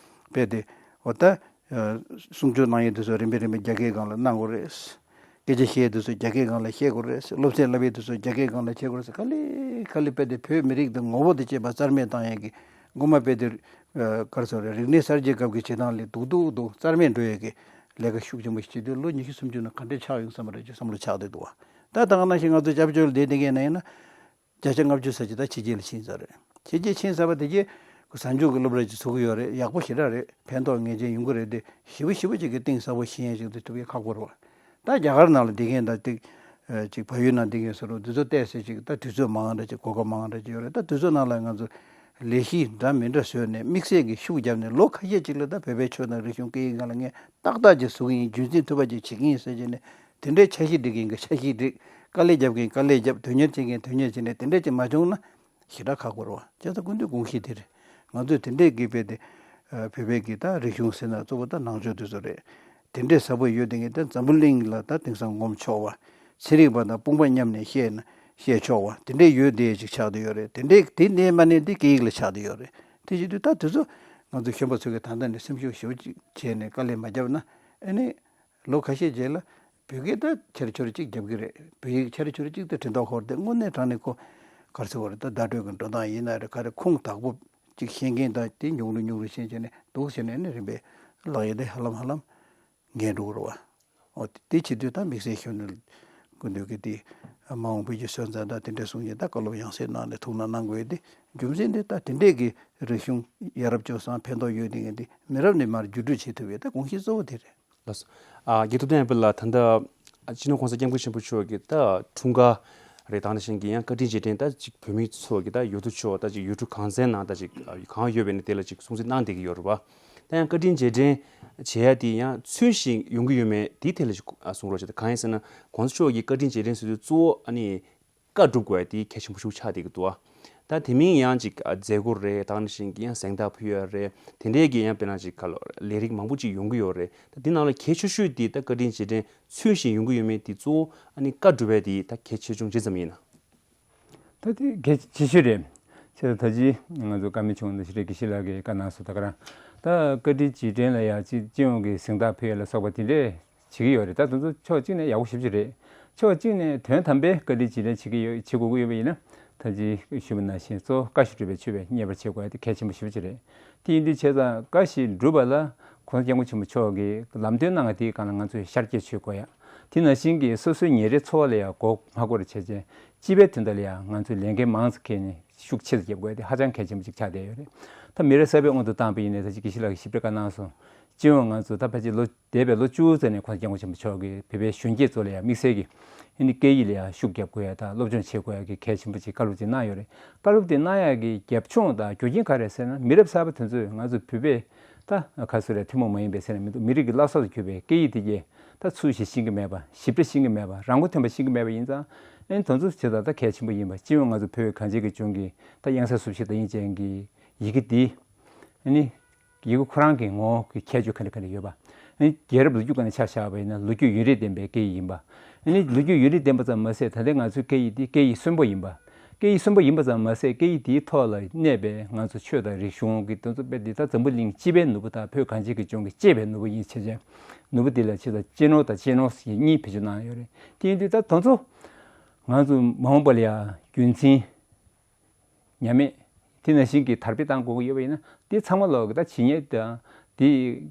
དཔེ་དེ་འོ་ད། གསུང་ཆོས་གནང་ཡས་དེ་ཚོ་རིམ་པས་རིམ་པས་རྒྱ་སྐད་སྒང་ལ་གནང་དགོས་རེད། སྐད་ཆ་བཤད་ཡས་དེ་ཚོ་རྒྱ་སྐད་སྒང་ལ་བཤད་དགོས་རེད། སློབ་ཚན་བསླབ་ཡས་དེ་ཚོ་རྒྱ་སྐད་སྒང་ལ་བྱེད་དགོས་རེད། ག་ལེ་ག་ལེ་དཔེ་དེ་བོད་མི་རིགས་དེ་ངོ་བོ་དེ་བཅས་པ་རྩ་མེད་བཏང་ཡས་ཀྱི་མགོ་མ་དཔེ་དེ་ག་རེ་ཟེར་རེད། རིག་གནས་གསར་བརྗེའི་སྐབས་ཀྱི་བྱེད་སྟངས་ལས་སྡུག་སྡུག་སྡུག་རྩ་མེད་འགྲོ་ཡས་ཀྱི་ལས་ཀ་ཤུགས་ཆེན་པོ་ཞིག་བྱེད་དུས་ལོ་ཉི་ཤུ་སུམ་ཅུ་ནང་ག་འདྲས་ཆགས་ཡོང་བསམ་པ་འདྲ་ཅིག་བསམ་བློ་ཆགས་བསྡད་འདུག་བ། ད་ད་ག་ནང་བཞིན་ང་ཚོ་སྐྱབས་བཅོལ་བསྡད་བསྡད་མཁན་ན་ཡིན་ན། བརྒྱ་ཆ་ལྔ་བཅུ་ཙམ་ཅིག་ད་ཕྱི་རྒྱལ་ལ་ཕྱིན་ཚར་རེད། ཕྱི་རྒྱལ་ཕྱིན་ཚར་བ་དེ་རྗེས་ཁོ་གཟའ་མཇུག་གི་སློབ་གྲྭ་ཅིག་ཚུགས་ཀྱི་ཡོད་རེད། ཡག་པོ་ཞེ་དྲག་རེད། ཕན་ཐོགས་ངེས་ཅན་ཡོང་གི་རེད་དེ། ཞེ་པོ་ཞེ་པོ་ཅིག་གི་གཏིང་ཟབ་པོ་ཤེས་ཡས་ཅིག་དེ་ཐུབ་ཡས་ཁག་པོ་རེད་བ། ད་རྒྱ་གར་ནང་ལ་བསྡད་མཁན་དང་ཅིག་ཅིག་བལ་ཡུལ་ནང་བསྡད་མཁན་ཟེར་རོ། དེ་ཚོ་ཏོག་ཙམ་ཅིག་ད་དུས་ཚོད་མང་འདྲ་ཅིག་གོ་སྐབས་མང་འདྲ་ཅིག་ཡོད་རེད། ད་དུས་ཚོད་ནང་ལ་ང་ཚོ་ལས་གཞི་འདྲ་མི་འདྲ་བཟོས་ནས་དམིགས་བསལ་གྱི་ཤུགས་བརྒྱབ་ནས་ལོ་ཁ་ཤས་ཅིག་ལ་ད་བོད་པའི་ཆོས་དང་རིག་གཞུང་སྐད་ཡིག་སྒང་ལ་ངས་ཏག་ཏག་ཅིག་བཟོ་གི་ཡིན། རྒྱུན་འཛིན་ཐུབ་པ་ཅིག་བྱེད་ཀྱི་ཡིན་ཟེར་བྱས་ནས་དེ་འདྲའི་འཆར་གཞི་སྒྲིག་གི་ཡིན་གྱི་འཆར་གཞི་སྒྲིག་དཀའ་ལས་རྒྱབ་ཀྱི་ཡིན་དཀའ་ལས་རྒྱབ། དོན་གཉེར་བྱེད་ཀྱི་ཡིན་དོན་གཉེར་བྱས་ནས་དེ་འདྲ་ཅིག་མ་བྱུང་ན་ཞེ་དྲག་ཁག་པོ་རེད་བ། བྱས་ཙང་སྐུ་མདུན་དགོངས་གཞི་དེ་རེད། ང་ཚོས་དེ་འདྲའི་གི་དཔེ་དེ་ ཨ་བོད་པའི་གི་ད་རིག་གཞུང་ཟེར་ན་གཙོ་བོ་ད་ནང་ཆོས་དེ་ཚོ་རེད། དེ་འདྲའི་ཟབ་པོ་ཡོད་དེ་ངས་ད་འཛམ་བུ་གླིང་ལ་ད་དེང་སང་ངོམ་ཆོག་པ། ཚན་རིག་པ་དང་དཔུང་པ་མཉམ་ནས་བཤད་ན་བཤད་ཆོག་པ་དེ་འདྲའི་ཡོད་དེ་ཅིག་ཆགས་བསྡད་ཡོད་རེད། དེ་འདྲའི་དེ་གནས་མ་གནས་དེ་སྐད་ཡིག་ལ་ཆགས་བསྡད་ཡོད་རེད། དེ་བྱེད་དུས་ད་དེ་ཚོ་ང་ཚོ་གཞོན་པ་ཚོ་གི་ད་ལྟ་ནས་སེམས་ཤུགས་ཞེ་པོ་ཅིག་བྱས་ནས་དཀའ་ལས་མ་བརྒྱབ་ན་ཨ་ནི། ལོ་ཁ་ཤས་རྗེས་ལ་བོད་སྐད་ད་ཆེར་ཆེར་ཅིག་རྒྱབ་ཀྱི་རེད། བོད་ཡིག་ཆེར་ཆེར་ཅིག་ད་དྲན་ཐོག་ཧོར་དེ་དངོས་གནས་དྲང་གནས་ཁོ་ག་རེ་ཟེར་བ་རེད། ད་བརྡ་སྤྲོད་ཀྱི་འགྲོ་སྟངས་ཡིན་ན་རེད། ག་རེ་ཁུངས་དག་པོ་ཅིག་ཤེས་མཁན་དང་དེ་ཉུང་རུ་ཉུང་རུ་ཤེས་བྱས་ནས་འདུག་བྱས་ནས་ནི་རིམ་པས་ལག་ཡིག་དེ་ཧ་ལམ་ཧ་ལམ་འགལ་འགྲོ་གི་རེད་བ། འོ་དེ་བྱེད་དུས་ད་དམིགས་བསལ་གཞོན་ནུ་སྐུ་མདུན་གྱི་དེ་མ་འོངས་བོད་ཀྱི་སོན་རྩ་དང་དེ་འདྲ་གསུང་མཁན་ད་བཀའ་སློབ་ཡང་སེ་གནང་ནས་ཐུགས་སྣང་གནང་དགོས་ཏེ་རྒྱུ་མཚན་དེ་ད་དེ་འདྲས་ཀྱི་རིག་གཞུང་ཡ་རབས་སྤྱོད་བཟང་ཕན་ཐོགས་ཡོད་དེ་ངས་དེ་མི་རབས་ནས་མར་བརྒྱུད་སྤྲོད་བྱེད་ཐུབ་ཡས་ད་དགོངས་གཞི་གཙོ་བོ་དེ་རེད། ལགས་སོ། ཨ་རྒྱལ་ཐོབ་བསྟན་པ་ལགས་ད་ལྟ་སྤྱི་ནོར་གོང་ས་སྐྱབས་མགོན་ཆེན་པོ་མཆོག་གི་ད་འཁྲུངས་སྐར་རེད། ད་ནང་བཞིན་གྱི་ཡང་བཀའ་དྲིན་རྗེས་དྲན་ད་ཅིག་བོད་མི་ཚོ་གི་ད་ཡུལ་དུ་ཆོག་ད་ཅིག་ཡུལ་གྲུ་གང་ཚན་ནང་ད་ཅིག་གང་ཡོད་པའི་ནི་དེ་ལ་ཅིག་སྲུང་བརྩི་གནང་བསྡད་ཀྱི་ཡོད་རེད་བ། ད་ཡང་བཀའ་དྲིན་རྗེས་དྲན་བྱེད་ཡ་དེ་ཡང་ཚུལ་བཞིན་ཡོང་གི་ཡོད་མེད་དེའི་ཐད་ལ་ཅིག་གསུང་རོགས་བྱེད། ད་གང་ཡིན་ཟེར་ན་གོང་ས་མཆོག་གི་བཀའ་དྲིན་རྗེས་དྲན་ཟེར་དུས་གཙོ་བོ་ཨ་ནི། བཀའ་སྒྲུབ་དགོས་ཡ་དེ་གལ་ཆེན་པོ་ཞིག་ཆགས་བསྡད་ཀྱི་འདུག་ད་དེ་མིན་ཡང་ཅིག་མཛད་སྒོ་རེད། ད་ནང་བཞིན་གྱི་ཡང་གཟེངས་རྟགས་ཕུལ་ཡ་རེད། དེ་འདྲའི་གི་ཡང་དཔེར་ན་ཅིག་ག་ལོ་ལས་རིགས་མང་པོ་ཅིག་ཡོང་གི་ཡོད་རེད། ད་འདི་ནང་ལ་གལ་ཆེ་ཤོས་དེ་ད་བཀའ་དྲིན་རྗེས་དྲན་ཚུལ་བཞིན་ཡོང་གི་ཡོད་མེད་དེ་གཙོ་བོ་ཨ་ནི་བཀའ་སྒྲུབ་ཡ་དེ་ད་གལ་ཆེ་ཆུང་ཇི་ཙམ་ཡིན་ན། ད་དེ་གལ་ཆེ་ཤོས་རེད། ཆེ་ད་ད་ཅི་ང་ཚོ་བཀའ་མོལ་བྱུང་འདུག་ཞི་བདེ་དགེ་བཤེས་ལགས་ཀྱིས་བཀའ་གནང་སོང་། ད་ག་རང་ད་བཀའ་དྲིན་རྗེས་དྲན་ལ་ཡ་ཅི་སྤྱི་ཡོངས་ཀྱི་གཟེངས་རྟགས་ཕུལ་ཡ་ལ་སོགས་པ་དེ་འདྲས། བྱེད་ཀྱི་ཡོད་རེད། ད་དེ་ཚོ་ཕྱོགས་གཅིག་ནས་ཡག་པོ་ཞེ་པོ་ཅིག་རེད། ཕྱོགས་གཅིག་ནས་དོན་དམ་པའི་བཀའ་དྲིན་རྗེས་དྲན་བྱེད་ཀྱི་ཡོད་བྱེད་དགོས་ཀྱི་ཡོད་པ་ཡིན་ན་ད་ཅི་ཞུས་པ་ནང་བཞིན་གཙོ་བོ་བཀའ་བཞིན་སྒྲུབ་པའི་མཆོད་པས་མཉེས་པར་བྱེད་དགོས་ཡ་དེ་གལ་ཆེན་པོ་ཞེ་པོ་ཅིག་རེད། དེ་ཡིན་དུས་བྱས་ཙང་བཀའ་བཞིན་སྒྲུབ་པ་ལ་གོང་ས་སྐྱབས་མགོན་ཆེན་པོ་མཆོག་གིས་ལམ་སྟོན་གནང་བ་དེའི་སྒང་ལ་ང་ཚོས་ཤར་སྐྱེད་བྱེད་དགོས་ཡ། དེ་ནང་བཞིན་གྱི་སོ་སོའི་ཉིན་རེའི་འཚོ་བ་ལ་ཡང་མགོ་མ་འཁོར་བྱས་བྱས་སྤྱི་པའི་དོན་དག་ལ་ཡང་ང་ཚོས་ལས་འགན་མང་ཙམ་འཁྱེར་ནས་ཤུགས་ཆེ་ཙམ་རྒྱབ་དགོས་ཡ་དེ་ཧ་ཅང་གལ་ཆེན་པོ་ཅིག་ཆགས་བསྡད་ཡོད་རེད། ད་མི་རབས་གསར་པའི་དབང་དུ་བཏང་པ་ཡིན་ནའི་ད་ཅི་དགེ་བཤེས་ལགས་ཀྱིས་ཞིབ་ཕྲ་བཀའ་གནང་སོང་། སྤྱི་ཡོངས་ང་ཚོ་ད་ཕལ་ཆེར་ལོ་འདས་པའི་ལོ་བཅུ་ཙམ་ནས་གོང་ས་སྐྱབས་མགོན་ཆེན་པོ་མཆོག་གིས་བོད་པའི་གཞོན་སྐྱེས་ཚོ་ལ་ཡང་དམིགས་བསལ་གྱི་ཨ་ནི་སྐད་ཡིག་ལ་ཡང་ཤུགས་རྒྱབ་དགོས་ཡ་དང་སློབ་སྦྱོང་བྱེད་དགོས་ཡ་གི་གལ་ཆེན་པོ་ཅིག་བཀའ་སློབ་ཅིག་གནང་ཡོད་རེད། བཀའ་སློབ་དེ་གནང་ཡ་གི་རྒྱབ་ལྗོངས་དང་རྒྱུ་རྐྱེན་ག་རེ་རེད་ཟེར་ན་མི་རབས་གསར་པ་དེ་ཚོས་ང་ཚོ་བོད་པའི་ད་ག་ཚོད་རེད་ཐུན་མོང་མ་ཡིན་པའི་ཟེར་ན་མི་འདུག་མི་རིགས་ཀྱི་བླ་སྲོག་ཏུ་གྱུར་པའི་སྐད་ཡིག་དེ་གས་ད་ཚུལ་བཞིན་ཤེས་ཀྱི་མེད་པ་ཞིབ་ཕྲ་ཤེས་ཀྱི་མེད་པ་རང་མགོ་ཐོན་པ་ཤེས་ཀྱི་མེད་པ་ཡིན་ཙང་ཨ་ནི་དེ་ཚོ་བྱེད་སྟངས་ད་གལ་ཆེན་པོ་ཡིན་པ་སྤྱི་ཡོངས་ང་ཚོ་བོད་གངས་ཅན་གྱི་ལྗོངས་ཀྱི་ད་དབྱངས་གསལ་གཟུགས་བཞི་དང་དབྱིངས་ཅན་གྱི་ཡི་གེ་འདི་ཨ་ནི། ཡི་གེ་ཁོ་རང་གི་ངོ་བོ་གི་ཁྱད་ཆོས་ག་འདྲ་ག་འདྲ་ཡོད་པ། ཨ་ནི་རྒྱལ་རབས་ལོ་རྒྱུས་སྒང་ནས་ཆ་བཞག་པ་ཡིན་ན་ལོ་རྒྱུས་ཡུན་རིང་ལྡན་པའི་སྐད་ཡིག་ཡིན་པ། ཨ་ནི་ལོ་རྒྱུས་ཡུན་རིང་ལྡན་པ་ཙམ་མ་ཟད་ད་ལྟའི་ང་ཚོའི་སྐད་ཡིག་འདི་སྐད་ཡིག་གསོན་པོ་ཡིན་པ། སྐད་ཡིག་གསོན་པོ་ཡིན་པ་ཙམ་མ་ཟད་སྐད་ཡིག་དེའི་ཐོག་ལ་གནས་པའི་ང་ཚོ་ཆོས་དང་རིག་གཞུང་གི་དོན་ཚོ་དཔེ་འདི་ད་འཛམ་བུ་གླིང་སྤྱི་པའི་ནོར་བུ་དང་བོད་གངས་ཅན་གྱི་ལྗོངས་ཀྱི་གཅེས་པའི་ནོར་བུ་ཡིན་ཕྱིར་ཅན། ནོར་བུ་འདི་ལ་ཆེ་ས་གཅེས་ནོར་དང་གཅེས་ནོར་ཞེས་གཉིས་བེད་སྤྱོད་གནང་ཡོད་རེད། དེ་ཡིན་དུས་ད་དོན་ཚོ་ང་ཚོ་མ་འོངས་པ་ལ་ཡང་རྒྱུན་འཛིན། ཉམས་མེད། དེ་ནང་བཞིན་གྱི་དར་སྤེལ་གཏང་དགོས་ཀྱི་ཡོད་པ་ཡིན་ན་དེ་ཚང་མ་ལོག་གི་ད་ཇི་སྙེད་དང་དེ་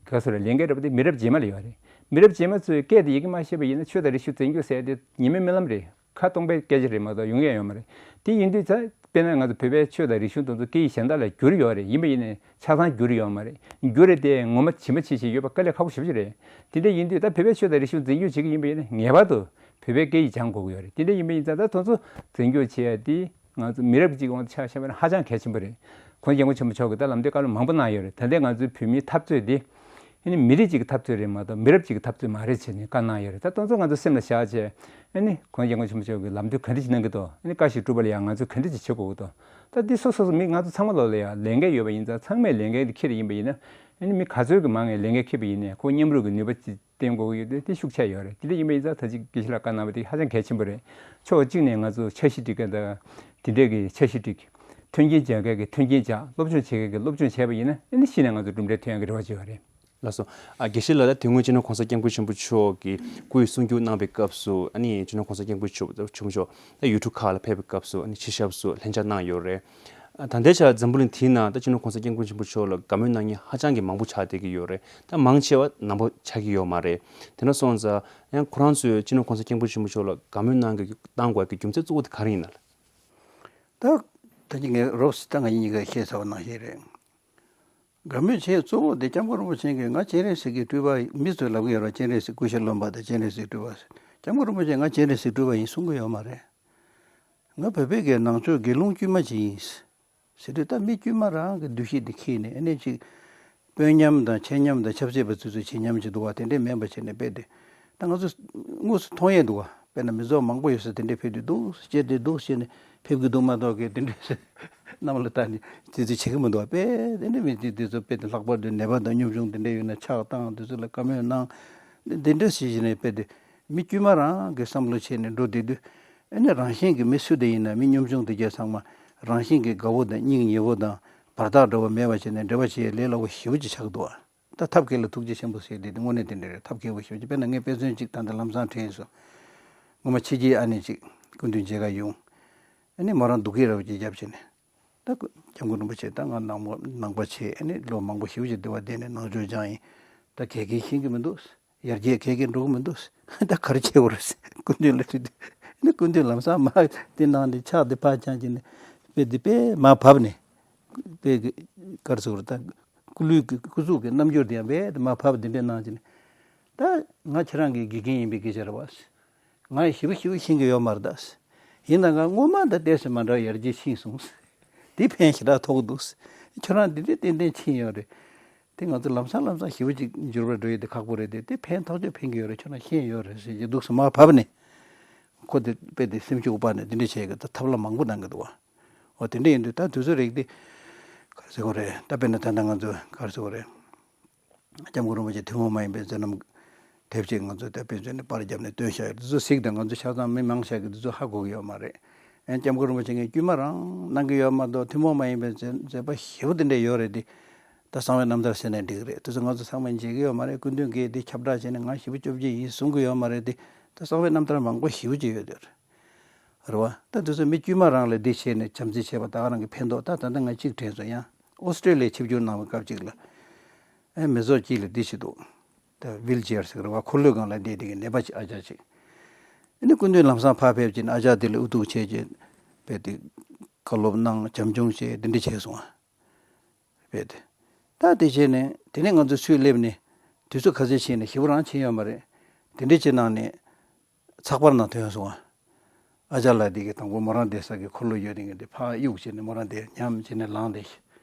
ག་སོ་རེ་ལས་འགན་རེད་པ་དེ་མི་རབས་རྗེས་མ་ལ་ཡོད་རེད། མི་རབས་རྗེས་མ་ཚོས་སྐད་དེ་ཡི་གེ་མ་ཤེས་པ་ཡིན་ན་ཆོས་དང་རིག་གཞུང་འཛིན་སྐྱོང་ཟེར་དེ་ཉི་མའི་རྨི་ལམ་རེད། ཁ་སྟོང་པའི་སྐད་ཆ་རེད་མ་གཏོགས་ཡོང་ཡ་ཡོད་མ་རེད། དེ་ཡིན་དུས་ད་དཔེར་ན་ང་ཚོ་བོད་པའི་ཆོས་དང་རིག་གཞུང་དེ་ཚོ་སྐད་ཡིག་གཞན་དག་ལ་བསྒྱུར་ཡོད་རེད། ཡིན་པ་ཡིན་ནའི་ཆ་ཚང་བསྒྱུར་ཡོད་མ་རེད། བསྒྱུར་རེད་དེ་ངོ་མ་ཇི་མ་ཇི་བཞིན་ཡོད་པ་དཀའ་ལས་ཁག་པོ་ཞེ་པོ་ཅིག་རེད། དེ་འདྲ་ཡིན་དུས་ད་བོད་པའི་ཆོས་དང་རིག་གཞུང་འཛིན་སྐྱོང་བྱེད་ཀྱི་ཡིན་པ་ཡིན་ན་ངེས་པར་དུ་བོད་པའི་སྐད་ཡིག་སྦྱང་དགོས་ཀྱི་ཡོད་རེད། དེ་འདྲ་ཡིན་པ་ཡིན་ཙང་ད་དེ་ཚོ་འཛིན་སྐྱོང་བྱེད་ཡ་དེ། ང་ཚོ་མི་རབས་གཅིག་དབང་དུ་ཆ་བཞག་པ་ན་ཧ་ཅང་གལ་ཆེན་པོ་རེད། གོང་ས་སྐྱབས་མགོན་ཆེན་པོ་མཆོག་གིས་ད་ལམ་སྟོན་བཀའ་སློབ་མང་པོ་གནང་ཡོད་རེད། ད་ལྟའི་ང་ཚོའི་བོད་མིའི་འཐབ་རྩོད་འདི་ཨ་ནི་མི་རིགས་གཅིག་གི་འཐབ་རྩོད་རེད་མ་གཏོགས་མི་རབས་གཅིག་གི་འཐབ་རྩོད་མ་རེད་ཟེར་ནས་བཀའ་གནང་ཡོད་རེད། ད་དེ་ཚོ་ང་ཚོ་སེམས་ལ་བཞག་བྱས་ཨ་ནི་གོང་ས་སྐྱབས་མགོན་ཆེན་པོ་མཆོག་གིས་ལམ་སྟོན་ག་འདྲ་ཞིག་གནང་གི་འདུག་ཨ་ནི་བཀའ་བཞིན་སྒྲུབ་པ་ལ་ཡང་ང་ཚོས་ག་འདྲ་ཞིག་བྱེད་དགོས་ཀྱི་འདུག་ད་འདི་སོ་སོ་སོ་མི་ང་ཚོ་ཚང་མ་ལོག་ལ་ཡང་ལས་འགན་ཡོད་པ་ཡིན་ཙང་ཚང་མས་ལས་འགན་འདི་འཁྱེར་ཡིན་པ་ཡིན་ན་ཨ་ནི་མི་ག་ཚོད་ཀྱི་མང་ངས་ལས་འགན་འཁྱེར་པ་ཡིན་ནའི་ཁོ་མཉམ་རུབ་ཀྱི་ནུས་པ་ཅིག་བསྟན་དགོས་ཀྱི་ཡོད་དེ་དེ་ཤུགས་ཆེ་ཡོད་རེད། དེ་འདྲ་ཡིན་པ་ཡིན་ཙང་ད་ཅིག་དགེ་བཤེས་ལགས་བཀའ་གནང་བ་དེ་ཧ་ཅང་གལ་ཆེན་པོ་རེད། ཕྱོགས་གཅིག་ནས་ང་ཚོ་འཆར་གཞི་སྒྲིག་མཁན་དང་དེ་འདྲས་ཀྱི་འཆར་གཞི་སྒྲིག་མཐུན་རྐྱེན་སྦྱར་མཁན་གྱི་མཐུན་རྐྱེན་སྦྱར། སློབ་སྦྱོང་བྱེད་མཁན་གྱི་སློབ་སྦྱོང་བྱས་པ་ཡིན་ན་ཨ་ནི་གཞི་ནས་ང་ཚོ་གྲུབ་འབྲས་ཐོན་ཡག་གི་རེ་བ་བྱེད་ཡོད་རེད། ལགས་སོ། ཨ་དགེ་བཤེས་ལགས་ད་དེ་སྔོན་སྤྱི་ནོར་གོང་ས་སྐྱབས་མགོན་ཆེན་པོ་མཆོག་གིས་སྐུའི་གསུང་བསྒྱུར་གནང་བའི་སྐབས་སུ་ཨ་ནི་སྤྱི་ནོར་གོང་ས་སྐྱབས་མགོན་ཆེན་པོ་ཆེན་པོ་མཆོག་ད་ཡུལ་གྲུ་ཁག་ལ་ཕེབས་པའི་སྐབས་སུ་ཨ་ནི་ཕྱི་ཞབས་སུ་ལྷན་བཅར་གནང་ཡོད་རེད། ད་ལྟའི་ཆར་འཛམ་བུ་གླིང་དེའི་ནང་ད་སྤྱི་ནོར་གོང་ས་སྐྱབས་མགོན་ཆེན་པོ་མཆོག་ལ་དགའ་མོས་གནང་མཁན་ཧ་ཅང་གི་མང་པོ་ཆགས་བསྡད་ཀྱི་ཡོད་རེད། ད་མང་ཆེ་བ་ནང་པ་ཆགས་ཀྱི་ཡོད་མ་རེད། དེ་འདྲ་སོང་ཙང་ཡང་ཁོ་རང་ཚོས་སྤྱི་ནོར་གོང་ས་སྐྱབས་མགོན་ཆེན་པོ་མཆོག་ལ་དགའ་མོས་གནང་གི་གནང་དགོས་ཀྱི་རྒྱུ་མཚན་གཙོ་བོ་དེ་ག་རེ་ཡིན་ན། ད་ད་ཅི་ངས་རོབ་ཙམ་ད་ང་གཉིས་ཀ་བཤད་ཚར་བ་ནང་བཞིན་རེད། དགའ་མོས་བྱས་གཙོ་བོ་དེ་སྐྱབས་མགོན་རིན་པོ་ཆེ་གིས་ང་སྤྱན་རས་གཟིགས་ཀྱི་སྤྲུལ་པ་མི་ཚོས་ལབ་ཀྱི་ཡོད་རེད། སྤྱན་རས་གཟིགས་སྐུ་ཞབས་བློན་པོ་དང་སྤྱན་རས་གཟིགས་སྤྲུལ་པ་ཟེར། སྐྱབས་མགོན་རིན་པོ་ཆེས་ང་སྤྱན་རས་གཟིགས་སྤྲུལ་པ་ཡིན་གསུང་གི་ཡོད་མ་རེད། ང་བོད་པའི་གི་ནང་ཆོས་དགེ་སློང་དཀྱུས་མ་ཅིག་ཡིན་ཟེར་དུས་ད་མི་དཀྱུས་མ་རང་གི་འདུ་ཤེས་དེ་འཁྱེར་ནས་ཨ་ནི་ཅིག་དཔོན་ཉམས་དང་ཆེ་ཉམས་དང་ཆབ་སྲིད་པ་ཚོས་ཚོས་ཆེ་ཉམས་ཅིག་འདུག་བ། དེ་འདྲས་མེད་པ་བྱས་ནས་དཔེ་དེ་ད་ང་ཚོ་དངོས་སུ་མཐོང་ཡས་འདུག་བ། དཔེར་ན་མི་ཚོགས་མང་པོ་ཡོད་ས་དེ་འདྲས་ཕེབས་དུས་འདུག་སྐྱེས་དེ་འདུག་བྱས་ནས་ཕེབས་ཀྱི་འདུག་མ་གཏོགས་གི་དེ་འདྲས་ གནམ་ལ་བལྟས་ནས་དེ་ཚོ་བྱེད་ཀྱི་མི་འདུག་དཔེ་དེ་འདྲ་མི་དེ་དེ་ཚོ་དཔེ་དེ་ལྷག་པར་དུ་ནད་པ་དང་གཉོམ་ཆུང་དེ་འདྲ་ཡོད་ན་ཕྱག་བཏང་། དེ་ཚོ་ལ་བཀའ་མོལ་གནང་། དེ་འདྲ་བྱེད་བཞིན་ནས་དཔེ་དེ་མི་དཀྱུས་མ་རང་གི་བསམ་བློ་བྱས་ནས་འགྲོ་བསྡད་དུས། ཨ་ནི་རང་བཞིན་གྱི་མི་སུ་དེ་ཡིན་ན་མི་གཉོམ་ཆུང་དེ་གྱད་ཚང་མ་རང་བཞིན་གྱི་དགའ་བོ་དང་སྙིང་ཉེ་བོ་དང་བར་ཐག་འདྲ་བོ་མེད་པ་བྱས་ནས་འབྲེལ་བ་བྱེད་ཡས་ལས་སླ་བོ་ཞེ་པོ་ཅིག་ཆགས་འདུག་ད་ཐབས་མཁས་ལ་ཐུགས་རྗེ་ཆེན་པོ་ཟེར་དེ་དངོས་གནས་དེ་འདྲ་རེད། ཐབས་མཁས་པོ་ཞེ་པོ་ཅིག་དཔེར་ན་ངས་དཔེ་མཚོན་ཅིག་ད་ལྟ་ལམ་སང་དྲན་སོང་། ངོ་མ་ཕྱི་རྒྱལ་ཨ་ནེ་ཅིག་སྐུ་མདུན་མཇལ་ཁ་ཡོང་། ཨ་ནི་མོ་རང་སྡུག་སྐད་ར་བ་ཅིག་བརྒྱབ་བྱས་ནས། ད་སྐུ་སྐྱབས་མགོན་རིན་པོ་ཆེ་ད་ང་ནང་མོ་ནང་པ་བྱས། ཨ་ནི་ལོ་མང་པོ་ཞེ་པོ་ཅིག་འདི་བ་བསྡད་ནས་ནང་ཆོས་སྦྱངས་ཡིན། ད་ག་གེ་ཤེས་ཀྱི་མི་འདུག་ཡར་རྒྱས་ག་གེ་འགྲོ་གི་མི་འདུག་ད་ག་རེ་བྱེད་དགོས་རེད། སྐུ་མདུན་ལ་དྲིས་དུས། ཨ་ནི་སྐུ་མདུན་ལམ་སང་མར་དེ་ནང་ནས་ཕྱག་དེ་ཕར་བརྐྱངས་བྱས་ནས་དཔེ་དེ་དཔེ་མར་བབས་ནས། དཔེ་ག་རེ་ཟེར་དགོས་རེད། ད་སྐུ་ལུས་ཀྱི་སྐུ་གཟུགས་ཀྱི་རྣམ་འགྱུར་དེ་ཡང་དཔེ་དེ་མར་བབས་དེ་འདྲ་གནང་བྱས་ནས། ད་ང་ཁྱེད་རང་གི་དགེ་རྒན་ཡིན་པའི་སྐད་ཆ་རེད་བ། ང་ཡི་ཞེ་པོ་ཞེ་པོ་ཤེས་ཀྱི་ཡོད་མ་རེད་ད། ཡིན་ན་ང་སྔོན་མ་དང་ཏོག་ཙམ་མ་འདྲ་བ་ཡར་རྒྱས་ཕྱིན་སོང་། དེ་ཕན་ཞེ་དྲག་ཐོགས་འདུག་ཁྱོད་རང་འདི་འདྲའི་ཏན་ཏན་ཕྱིན་ཡོད་རེད། དེ་ང་ཚོ་ལམ་སང་ལམ་སང་ཞེ་པོ་ཅིག་འགྱུར་བ་འགྲོ་ཡི་དེ་ཁག་པོ་རེད་དེ། དེ་ཕན་ཐག་ཆོད་ཕན་གྱི་ཡོད་རེད། ཁྱོད་རང་ཤེས་ཡོད་རེད་ཟེར་གྱི་འདུག་སེ་མར་བབས་ནས། ཁོ་དེ་དཔེ་དེ་སེམས་ཤུགས་སྤར་ནས་འདི་འདྲ་བྱས་གི་ད་ཐབས་ལམ་མང་པོ་གནང་གི་འདུག་བ། འོ་དེ་འདྲ་ཡིན་དུས་ད་དུས་ཚོད་རིགས་དེ་ག་རེ་ཟེར་དགོས་རེད། ད་དཔེར་ན་ད་ལྟ་ང་ཚོ་ག་རེ་ཟེར་དགོས་རེད། སྐྱབས་མགོན་རིན་པོ་ཆེ་ཐུན་མོང་མ་ཡིན་པའི་མཛད་རྣམ་དེབ་ཅིག་ང་ཚོས་ད་དཔེ་མཛོད་ནས་པར་བརྒྱབ་ནས་བཏོན་བཞག་ཡོད། འདི་ཚོ་གཟིགས་དང་། ང་ཚོ་ཆ་ཚང་མི་མང་ཆེ་གིས་འདི་ཚོ་ཧ་གོ་གི་ཡོད་མ་རེད། ཨེ་སྐྱབས་མགོན་རིན་པོ་ཆེ་ངས་དཀྱུས་མ་རང་གནང་གི་ཡོད་མ་གཏོགས་ཐུན་མོང་མ་ཡིན་པའི་མཛད་མཛད་པ་ཞེ་པོ་དེ་འདྲ་ཡོད་རེད་དེ། ད་གསང་བའི་རྣམ་ཐར་ཟེར་ནས་འགྲིག་གི་རེད། དེ་ཚོ་ང་ཚོ་ཚང་མས་མཇལ་གི་ཡོད་མ་རེད། སྐུ་མདུན་གྱིས་དེ་ཁྱབ་བསྒྲགས་བྱས་ནས་ང་ཞེ་པོ་སྐྱོབ་ཀྱི་ཡིན་གསུང་གི་ཡོད་མ་རེད་དེ། ད་གསང་བའི་རྣམ་ཐར་མང་པོ་ཞེ་པོ་ཅིག་ཡོད་དེ། རེད་བ། ད་དེ་ཚོ་མི་དཀྱུས་མ་རང་ལ་འདི་བྱས་ནས་བྱམས་བརྩེ་བྱས་པ་ད་ག་རང་གི་ཕན་ཐོགས། ད་ད་ལྟ་ང་གཅིག་དྲན་སོང་ཡང་། ཨོ་སི་ཀྲི་ལི་ཡ་ཆིབས་བསྒྱུར་གནང་བའི་སྐབས་ཅིག་ལ། ཨེ་མི་ཚོགས་གཅིག་ལ་འདི་བྱས་འདུག་ད་ཝིལ་ཅེར་ཟེར་གི་རེད་བ། འཁོར་ལོའི་སྒང་ལ་བསྡད་དེ་གི་ནད་པ་ཅིག་ཨ་ཅག་ཅིག་ཨ་ནི་སྐུ་མདུན་ལམ་སང་ཕར་ཕེབས་བྱས་ནས་ཨ་ཅག་དེ་ལ་ཨུ་ཐུག་བྱས་བྱས། དཔེ་དེ་བཀའ་སློབ་གནང་། བྱམས་སྐྱོང་བྱས། འདི་འདྲ་བྱས་སོང་བ། དཔེ་དེ། ད་དེ་བྱས་ནས་དེ་ནས་ང་ཚོ་ཚུར་སླེབས་ནས་དུས་ཚོད་ཁ་ཤས་ཕྱིན་ནས། ཞེ་པོ་རང་ཕྱིན་ཡོད་མ་རེད། དེ་འདྲ་བྱས་གནང་ནས། ཚགས་པར་ནང་ཐོན་སོང་ང་། ཨ་ཅག་ལགས་འདི་གི་དང་པོ་མོ་རང་བསྡད་ས་གི་འཁོར་ལོ་ཡོད་དེ་གི་འདི་ཕར་གཡུག་བྱས་ནས་མོ་རང་དེ་ཉམས་བྱས་ནས་ལངས་ཏེ།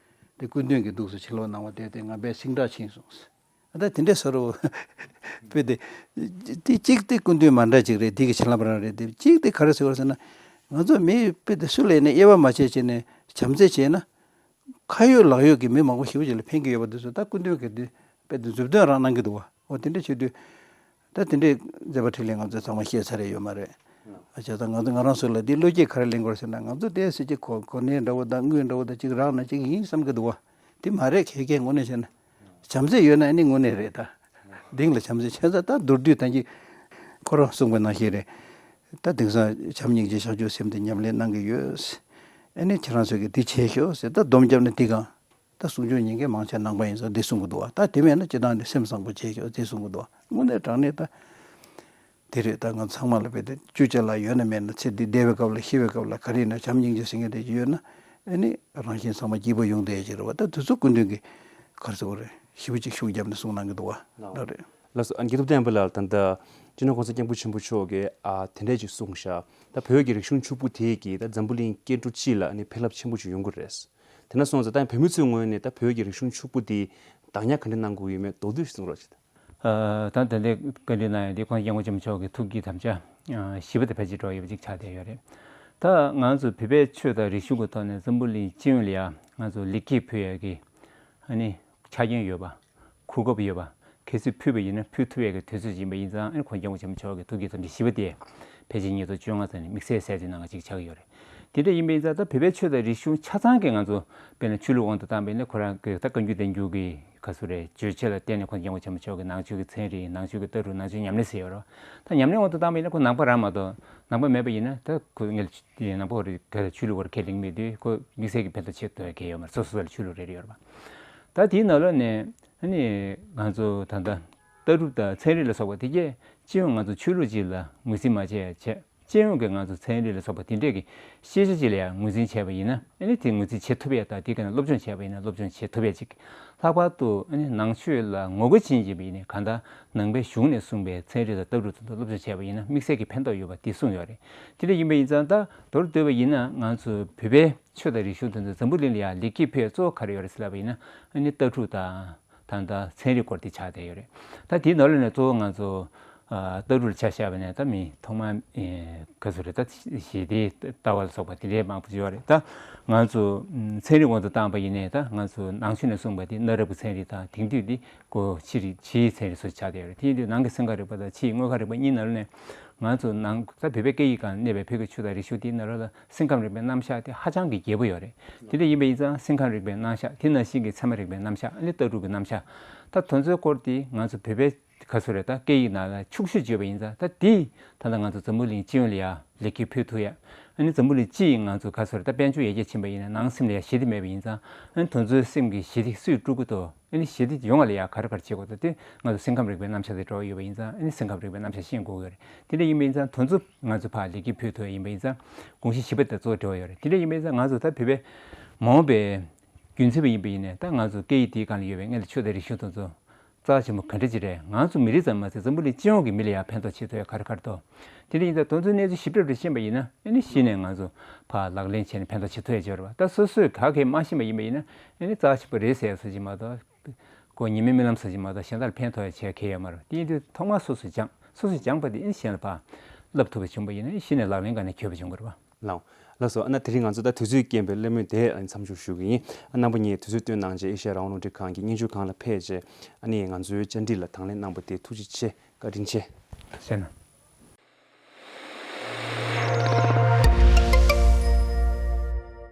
དེ་སྐུ་མདུན་གྱི་འདུག་སེ་ཕྱི་ལོགས་གནང་བ་དེ་དེ་ང་དཔེ་སིང་དྲག་ཕྱིན་སོང་། ཨ་ད་དེ་འདྲས་ཟེར་རོ། དཔེ་དེ། དེ་གཅིག་དེ་སྐུ་མདུན་མ་འདྲ་གཅིག་རེད། འདི་གི་བྱིན་རླབས་རང་རེད་དེ། གཅིག་དེ་ག་རེ་ཟེར་བ་ཟེར་ན། ང་ཚོ་མི་དཔེ་དེ་སུ་ལ་ཡིན་ན་དབྱེ་བ་མ་ཕྱེ་བྱས་ནས་བྱམས་བརྩེ་བྱས་ན། ཁ་ཡོད་ལག་ཡོད་ཀྱི་མི་མང་པོ་ཞེ་པོ་ཅིག་ལ་ཕན་གྱི་ཡོད་པ་འདི་ཚོ་ད་སྐུ་མདུན་གྱིས་འདི་དཔེ་འདི་མཛུབ་སྟོན་རང་གནང་གི་འདུག་བ། འོ་དེ་འདྲ་བྱེད་དུས། ད་དེ་འདྲའི་མཛད་པ་འཕྲིན་ལས་ང་ཚོས་ཚང་མ་ཤེས་ཚར་རེ་ཡོད་མ་རེད། ཨ་བྱས་ཙང་ང་ཚོ་ང་རང་ཚོ་ལ་འདི་བློ་སྐྱེད་ག་རེ་ལེན་དགོས་ཟེར་ན། ང་ཚོ་དེ་སྲིད་ཀྱི་གོ་གོ་གནས་འདྲ་བོ་དང་དངུལ་འདྲ་བོ་དང་གཅིག་རག་ན་གཅིག་ཡིན་བསམ་གྱི་འདུག་བ། དེ་མ་རེད། གལ་གལ་དངོས་གནས་བྱས་ན། བྱམས་བརྩེ་ཡོད་ན་ཨ་ནི་དངོས་གནས་རེད་ད། གཏིང་ལ་བྱམས་བརྩེ་བྱས་ཙང་ད་མདོར་བསྡུས་ད་གིན་ཁོ་རང་གསུངས་པ་ནང་བཞིན་རེད། ད་དེང་སང་བྱམས་སྙིང་རྗེ་བྱང་ཆུབ་སེམས་དེ་ཉམས་ལེན་གནང་གི་ཡོད། ཨ་ནི་ཁྱེད་རང་ཚོ་གིས་འདི་བྱས་ཤོག་ཟེར། ད་སྡོམ་བརྒྱབ་ན་འདི་གང་། ད་གསུང་ཆོས་ཉན་མཁན་མང་ཆེ་ནང་པ་ཡིན་ཙང་འདི་གསུང་གི་འདུག་བ། ད་དེ་མེད་ན་སྤྱིར་བཏང་འདི་སེམས་བཟང་པོ་བྱས་ཤོག་འདི་གསུང་གི་འདུག་བ། དངོས་གནས་དྲང་གནས་ད། དེ་རེད། ད་ང་ཚང་མ་ལ་དཔེ་དེ་བཅུ་ཆ་ལ་ཡོད་ན་མེད་ན་ཚེ་འདི་འདས་པའི་སྐབས་ལ་ཤི་བའི་སྐབས་ལ་ག་རེ་ཡིན་ན་བྱམས་སྙིང་རྗེ་ཟེར་མཁན་དེ་ཅིག་ཡོད་ན། ཨ་ནི་རང་བཞིན་ཚང་མ་སྐྱིད་པོ་ཡོང་བསྡད་ཀྱི་རེད་བ། ད་དེ་ཚོ་སྐུ་མདུན་གྱིས་ག་རེ་ཟེར་དགོས་རེད། ཞེ་པོ་ཅིག་ཤུགས་བརྒྱབ་ནས་གསུང་གནང་གི་འདུག་བ། ལགས་རེད། ལགས་སོ། ཨ་ནི་སྐྱིད་ཐུབ་བསྟན་པ་ལགས། ད་ལྟ་སྤྱི་ནོར་༸གོང་ས་༸སྐྱབས་མགོན་ཆེན་པོ་མཆོག་གིས་ཨ་དེ་འདྲས་ཅིག་གསུངས་ཤག་ད་བོད་ཀྱི་རིག་གཞུང་ཕྱུག་པོ་དེ་གིས་ད་འཛམ་བུ་གླིང་སྐྱེ་འགྲོ་སྤྱི་ལ་ཨ་ནི་ཕན་རླབས་ཆེན་པོ་ཅིག་ཡོང་གི་རེད། དེ་འདྲ་སོང་ཙང་ད་བོད་མི་ཚོའི་ངོས་ནས་ད་བོད་ཀྱི་རིག་གཞུང་ཕྱུག་པོ་དེ་བདག་ཉར་ག་འདྲ་གནང་དགོས་ཡོད་མེད་མདོར་བསྡུས་ཤིག་གསུང་རོགས་བྱེད། ཨ་ད་ད་ལྟའི་བཀའ་འདྲི་གནང་ཡ་འདི་༸གོང་ས་༸སྐྱབས་མགོན་ཆེན་པོ་མཆོག་གི་ཐུགས་ཀྱི་དམ་བཅའ་ཨ་བཞི་པ་དེ་ཕལ་ཆེར་འགྲོ་ཡོད་པ་ཅིག་ཆགས་བསྡད་ཡོད་རེད། ད་ང་ཚོ་བོད་པའི་ཆོས་དང་རིག་གཞུང་གི་ཐོག་ནས་འཛམ་བུ་གླིང་སྤྱི་ཡོངས་ལ་ཡ་ང་ཚོ་ལེགས་སྐྱེས་ཕུལ་ཡ་གི་ཨ་ནི་ཆ་རྐྱེན་ཡོད་པ། གོ་སྐབས་ཡོད་པ། གལ་སྲིད་ཕུལ་བ་ཡིན་ན་ཕུལ་ཐུབ་ཡ་གི་དུས་ཚོད་ཅིག་ཡིན་པ་ཡིན་ཙང་ཨ་ནི་༸གོང་ས་༸སྐྱབས་མགོན་ཆེན་པོ་མཆོག་གི་ཐུགས་ཀྱི་དམ་བཅའ་བཞི་པ་དེ་ཕལ་ཆེར་ཉིས་སྟོང་བཅོ་ལྔ་ཙམ་ནས་དམིགས་བསལ་གསལ་བྱེད་གནང་བ་ཅིག་ཆགས་ཀྱི་ཡོད་རེད། དེ་འདྲ་ཡིན་པ་ཡིན་ཙང་ད་བོད་པའི་ཆོས་དང་རིག་གཞུང་ཆ་ཚང་གི་ང་ཚོ་དཔེར་ན་ཆོས་ལུགས་དབང་དུ་བཏང་བ་ཡིན་ན་ཁོ་རང་གི་ད་བཀའ་འགྱུར་བསྟན་འགྱུར་གྱི་ག་ཚོད་རེད། བརྗོད་བྱ་ལ་བརྟེན་ནས་༸གོང་ས་༸སྐྱབས་མགོན་ཆེན་པོ་མཆོག་གི་ནང་ཆོས་ཀྱི་ཚན་རིག་ནང་ཆོས་ཀྱི་ལྟ་གྲུབ་ནང་ཆོས་ཉམས་ལེན་ཟེར་ཡོད་རེད། ད་ཉམས་ལེན་དབང་དུ་བཏང་བ་ཡིན་ན་ཁོ་ནང་པ་རང་མ་གཏོགས་ནང་པ་མེད་པ་ཡིན་ན་ད་ཁོ་ངས་ནང་པ་ཧོར་ག་ཆོས་ལུགས་ཧོར་ཁས་ལེན་མེད་དུས་ཁོ་དམིགས་བསལ་གྱི་ཕན་ཐོགས་ཆེད་དུ་གལ་ཡོད་མ་རེད། སོ་སོ་སོ་ལ་ཆོས་ལུགས་རེ་རེ་ཡོད་རེད་པ། ད་དེའི་ནང་ལོགས་ནས་ཨ་ནི་ང་ཚོ་ད་ལྟ་ལྟ་གྲུབ་དང་ཚན་རིག་ལ་སོགས་པ་དེ་གས་སྤྱི་ཡོངས་ང་ཚོ་ཆོས་ལུགས་གཅིག་ལ་ངོས་འཛིན་མ་བྱས་ཡ་བྱས། སྤྱི་ཡོངས་ཀྱི་ང་ཚོ་ཚན་རིག་ལ་སོགས་པ་དེ་འདྲས་ཀྱི་ཤེས་བྱ་ཅིག་ལ་ཡང་ངོས་འཛིན་བྱས་པ་ཡིན་ན། ཨ་ནི་དེ་ངོས་འཛིན་བྱེད་ཐུབ་ཡ་དང་། དེ་ག་ནས་སློབ་སྦྱོང་བྱས་པ་ཡིན་ན་སློབ་སྦྱོང་བྱེད་ཐུབ་ཡ་ཅིག་ལྷག་པར་དུ་ཨ་ནི་ནང་ཆོས་ལ་ངོ་རྒོལ་བྱེད་བཞིན་པ་ཡིན་ན། གང་ལྟར་ནང་པའི་གཞུང་ནས་གསུངས་པའི་ཚན་རིག་དང་ལྟ་གྲུབ་དེ་ཚོ་སློབ་སྦྱོང་བྱས་པ་ཡིན་ན་དམིགས་བསལ་གྱི་ཕན་ཐོགས་ཡོད་པ་དེ་གསུངས་ཡོད་རེད། དེ་འདྲ་ཡིན་པ་ཡིན་ཙང་ད་མདོར་བསྡུས་པ་ཡིན་ན་ང་ཚོ་བོད་པའི་ཆོས་དང་རིག་གཞུང་དེ་ཚོ་འཛམ་བུ་གླིང་ལ་ཡང་ལེགས་སྐྱེས་ཕུལ་ཡ་གཙོ་བོ་ག་རེ་ཡོད་རེད་ཟེར་ལབ་པ་ཡིན་ན། ཨ་ནི་ལྟ་གྲུབ་དང་། ད་ལྟ་ཚན་རིག་སྐོར་དེ་ཆགས་བསྡད་ཡོད་རེད། ད་དེའི་ནང་ལོགས་ནས་གཙོ་བོ་ང་ཚོ་ ཨ་ལྟ་གྲུབ་ལ་ཆ་བཞག་པ་ནས་ད་མི་ཐོག་མར་ཨེ་ག་ཚོད་རེད། ད་ཞི་བདེའི་ལྟ་བ་ལ་སོགས་པ་དེ་འདྲའི་མང་པོ་ཡོད་རེད། ད་ང་ཚོ་ཨམ་ཚན་རིག་དབང་དུ་བཏང་པ་ཡིན་ནའི་ད་ང་ཚོ་ནང་ཆོས་ནས་གསུངས་པ་དེ་གནའ་རབས་ཀྱི་ཚན་རིག་དང་དེང་དུས་འདི་ཀོ་ཕྱི་རིག་ཕྱིའི་ཚན་རིག་སོགས་ཆགས་བསྡད་ཡོད་རེད། དེ་ཡིན་དུས་ནང་གི་སེམས་ཁམས་རིག་པ་དང་ཕྱིའི་དངོས་ཁམས་རིག་པ་གཉིས་ནང་ལོགས་ནས་ང་ཚོ་ནང་ད་བོད་པའི་སྐད་ཡིག་སྒང་གནས་པའི་བོད་ཀྱི་ཆོས་དང་རིག་གཞུང་དེའི་ནང་ལོགས་ལ་སེམས་ཁམས་རིག་པའི་རྣམ་གཞག་དེ་ཧ་ཅང་གི་རྒྱས་པོ་ཡོད་རེད། དེ་འདྲ་ཡིན་པ་ཡིན་ཙང་སེམས་ཁམས་རིག་པའི་རྣམ་གཞག་དེ་ནང་བཞིན་གྱི་ཚད་མ་རིག་པའི་རྣམ་གཞག་ཨ་ནི་ལྟ་གྲུབ་ཀྱི་རྣམ་གཞག་ད་དེ་ཚོའི་སྐོར་དེ་ང་ཚོ་བོད་པའི་ག་ཚོད་རེད། ད་སྐད་ཡིག་ནང་ལ་ཕྱུག་ཤོས་བརྗོད་པ་ཡིན་ཙང་ད་དེ་ད་ལྟ་ང་ཚོ་འཛམ་བུ་གླིང་སྤྱི་ཡོངས་ལ་ཡ་ལེགས་སྐྱེས་ཕུལ་ཐུབ་ཡ། ཨ་ནི་འཛམ་བུ་གླིང་སྤྱི་ཡི་ང་ཚོ་ག་ཚོད་རེད། ད་དཔལ་འབྱོར་ཡར་རྒྱས་ཕྱིན་པ་ཡིན་ན་ནང་སེམས་ལ་ཡ་ཞི་བདེ་མེད་པ་ཡིན་ཙང་ཨ་ནི་དེ་ཚོའི་སེམས་ཀྱི་ཞི་བདེ་སུས་དཀྲུག་གི་འདུག་ཨ་ནི་ཞི་བདེ་ཡོང་བ་ལ་ཡ་ག་རེ་ག་རེ་བྱེད་དགོས་འདུག་དེ་ང་ཚོ་སེམས་ཁམས་རིག་པའི་རྣམ་གཞག་དེ་འགྲོ་ཡོད་པ་ཡིན་ཙང་ཨ་ནི་སེམས་ཁམས་རིག་པའི་རྣམ་གཞག་ཤེས་དགོས་ཀྱི་རེད། དེ་འདྲ་ཡིན་པ་ཡིན་ཙང་དེ་ཚོ་ང་ཚོ་ཕར་ལེགས་སྐྱེས་ཕུལ་ཐུབ་ཡ་ཡིན་པ་ཡིན་ཙང་དགོངས་གཞི་བཞི་པ་དང་གཙོ་བོ་འབྲེལ་བ་ཡོད་རེད། དེ་འདྲ་ཡིན་པ་ཡིན་ཙང་ང་ཚོ་ད་བོད་པའི་མ་འོངས་པའི་རྒྱུན་འཛིན་པ་ཡིན་པ་ཡིན་ནའི་ད་ང་ཚོ་སྐད་ཡིག་དེའི་སྒང་ལ་ཡོད་པའི་སྔོན་ལ་ཆོས་དང་རིག་གཞུང་དེ་ཚོ་རྩ་ཆེན་པོ་ག་འདྲ་ཅིག་རེད། ང་ཚོ་མི་རིགས་ཙམ་མ་ཟད་འཛམ་བུ་གླིང་སྤྱི་ཡོངས་ཀྱི་མི་ལ་ཡང་ཕན་ཐོགས་བྱེད་ཐུབ་ཡ་ག་རེ་ག་རེ་འདུག་དེ་འདྲ་ཡིན་ཙང་དེ་ཚོའི་གནས་ཚུལ་ཞིབ་ཕྲ་རེ་ཤེས་པ་ཡིན་ན་ཨ་ནི་གཞི་ནས་ང་ཚོ་ཕར་ལག་ལེན་བྱས་ནས་ཕན་ཐོགས་བྱེད་ཐུབ་ཡ་ཅིག་ཡོད་རེད་པ། ད་སོ་སོས་ག་གེ་མ་ཤེས་པ་ཡིན་པ་ཡིན་ན་ཨ་ནི་རྩ་ཆེན་པོ་རེད་ཟེར་ཡ་བཟོ་ཅིག་མ་གཏོགས་ཁོ་ཉི་མའི་རྨི་ལམ་བཟོ་ཅིག་མ་གཏོགས་གཞན་དག་ལ་ཕན་ཐོགས་ཡ་བྱས་གལ་ཡོད་མ་རེད། དེ་ཡིན་དུས་ཐོག་མར་སོ་སོས་སྦྱངས། སོ་སོས་སྦྱངས་པ་དེ་ཨ་ནི་གཞན་ལ་ཕར་བསླབ་ཐུབ་པ་བྱུང་པ་ཡིན་ན་ཨ་ནི་གཞི་ནས་ལག་ལེན་སྒང་ནས་འཁྱོལ་བ་བྱུང་གི་རེད་པ། ལགས། ལགས་སོ། ཨ་ན་དེ་རིང་ང་ཚོ་ད་དུས་ཚོད་རྐྱེན་པས་གླེང་མོལ་དེ་མཚམས་འཇོག་ཞུ་གི་ཡིན། ཨ་རྣམ་པ་གཉིས་དུས་ཚོད་བཏོན་གནང་བྱས་ཨེ་ཤ་ཡ་རང་དབང་རླུང་འཕྲིན་ཁང་གི་སྙན་ཞུ་ཁང་ལ་ཕེབས་བྱས་ཨ་ནི་ང་ཚོའི་བཅར་འདྲི་ལ་དང་ལེན་གནང་བ་དེ་ཐུགས་རྗེ་ཆེ། བཀའ་དྲིན་ཆེ། ཤེས་ན།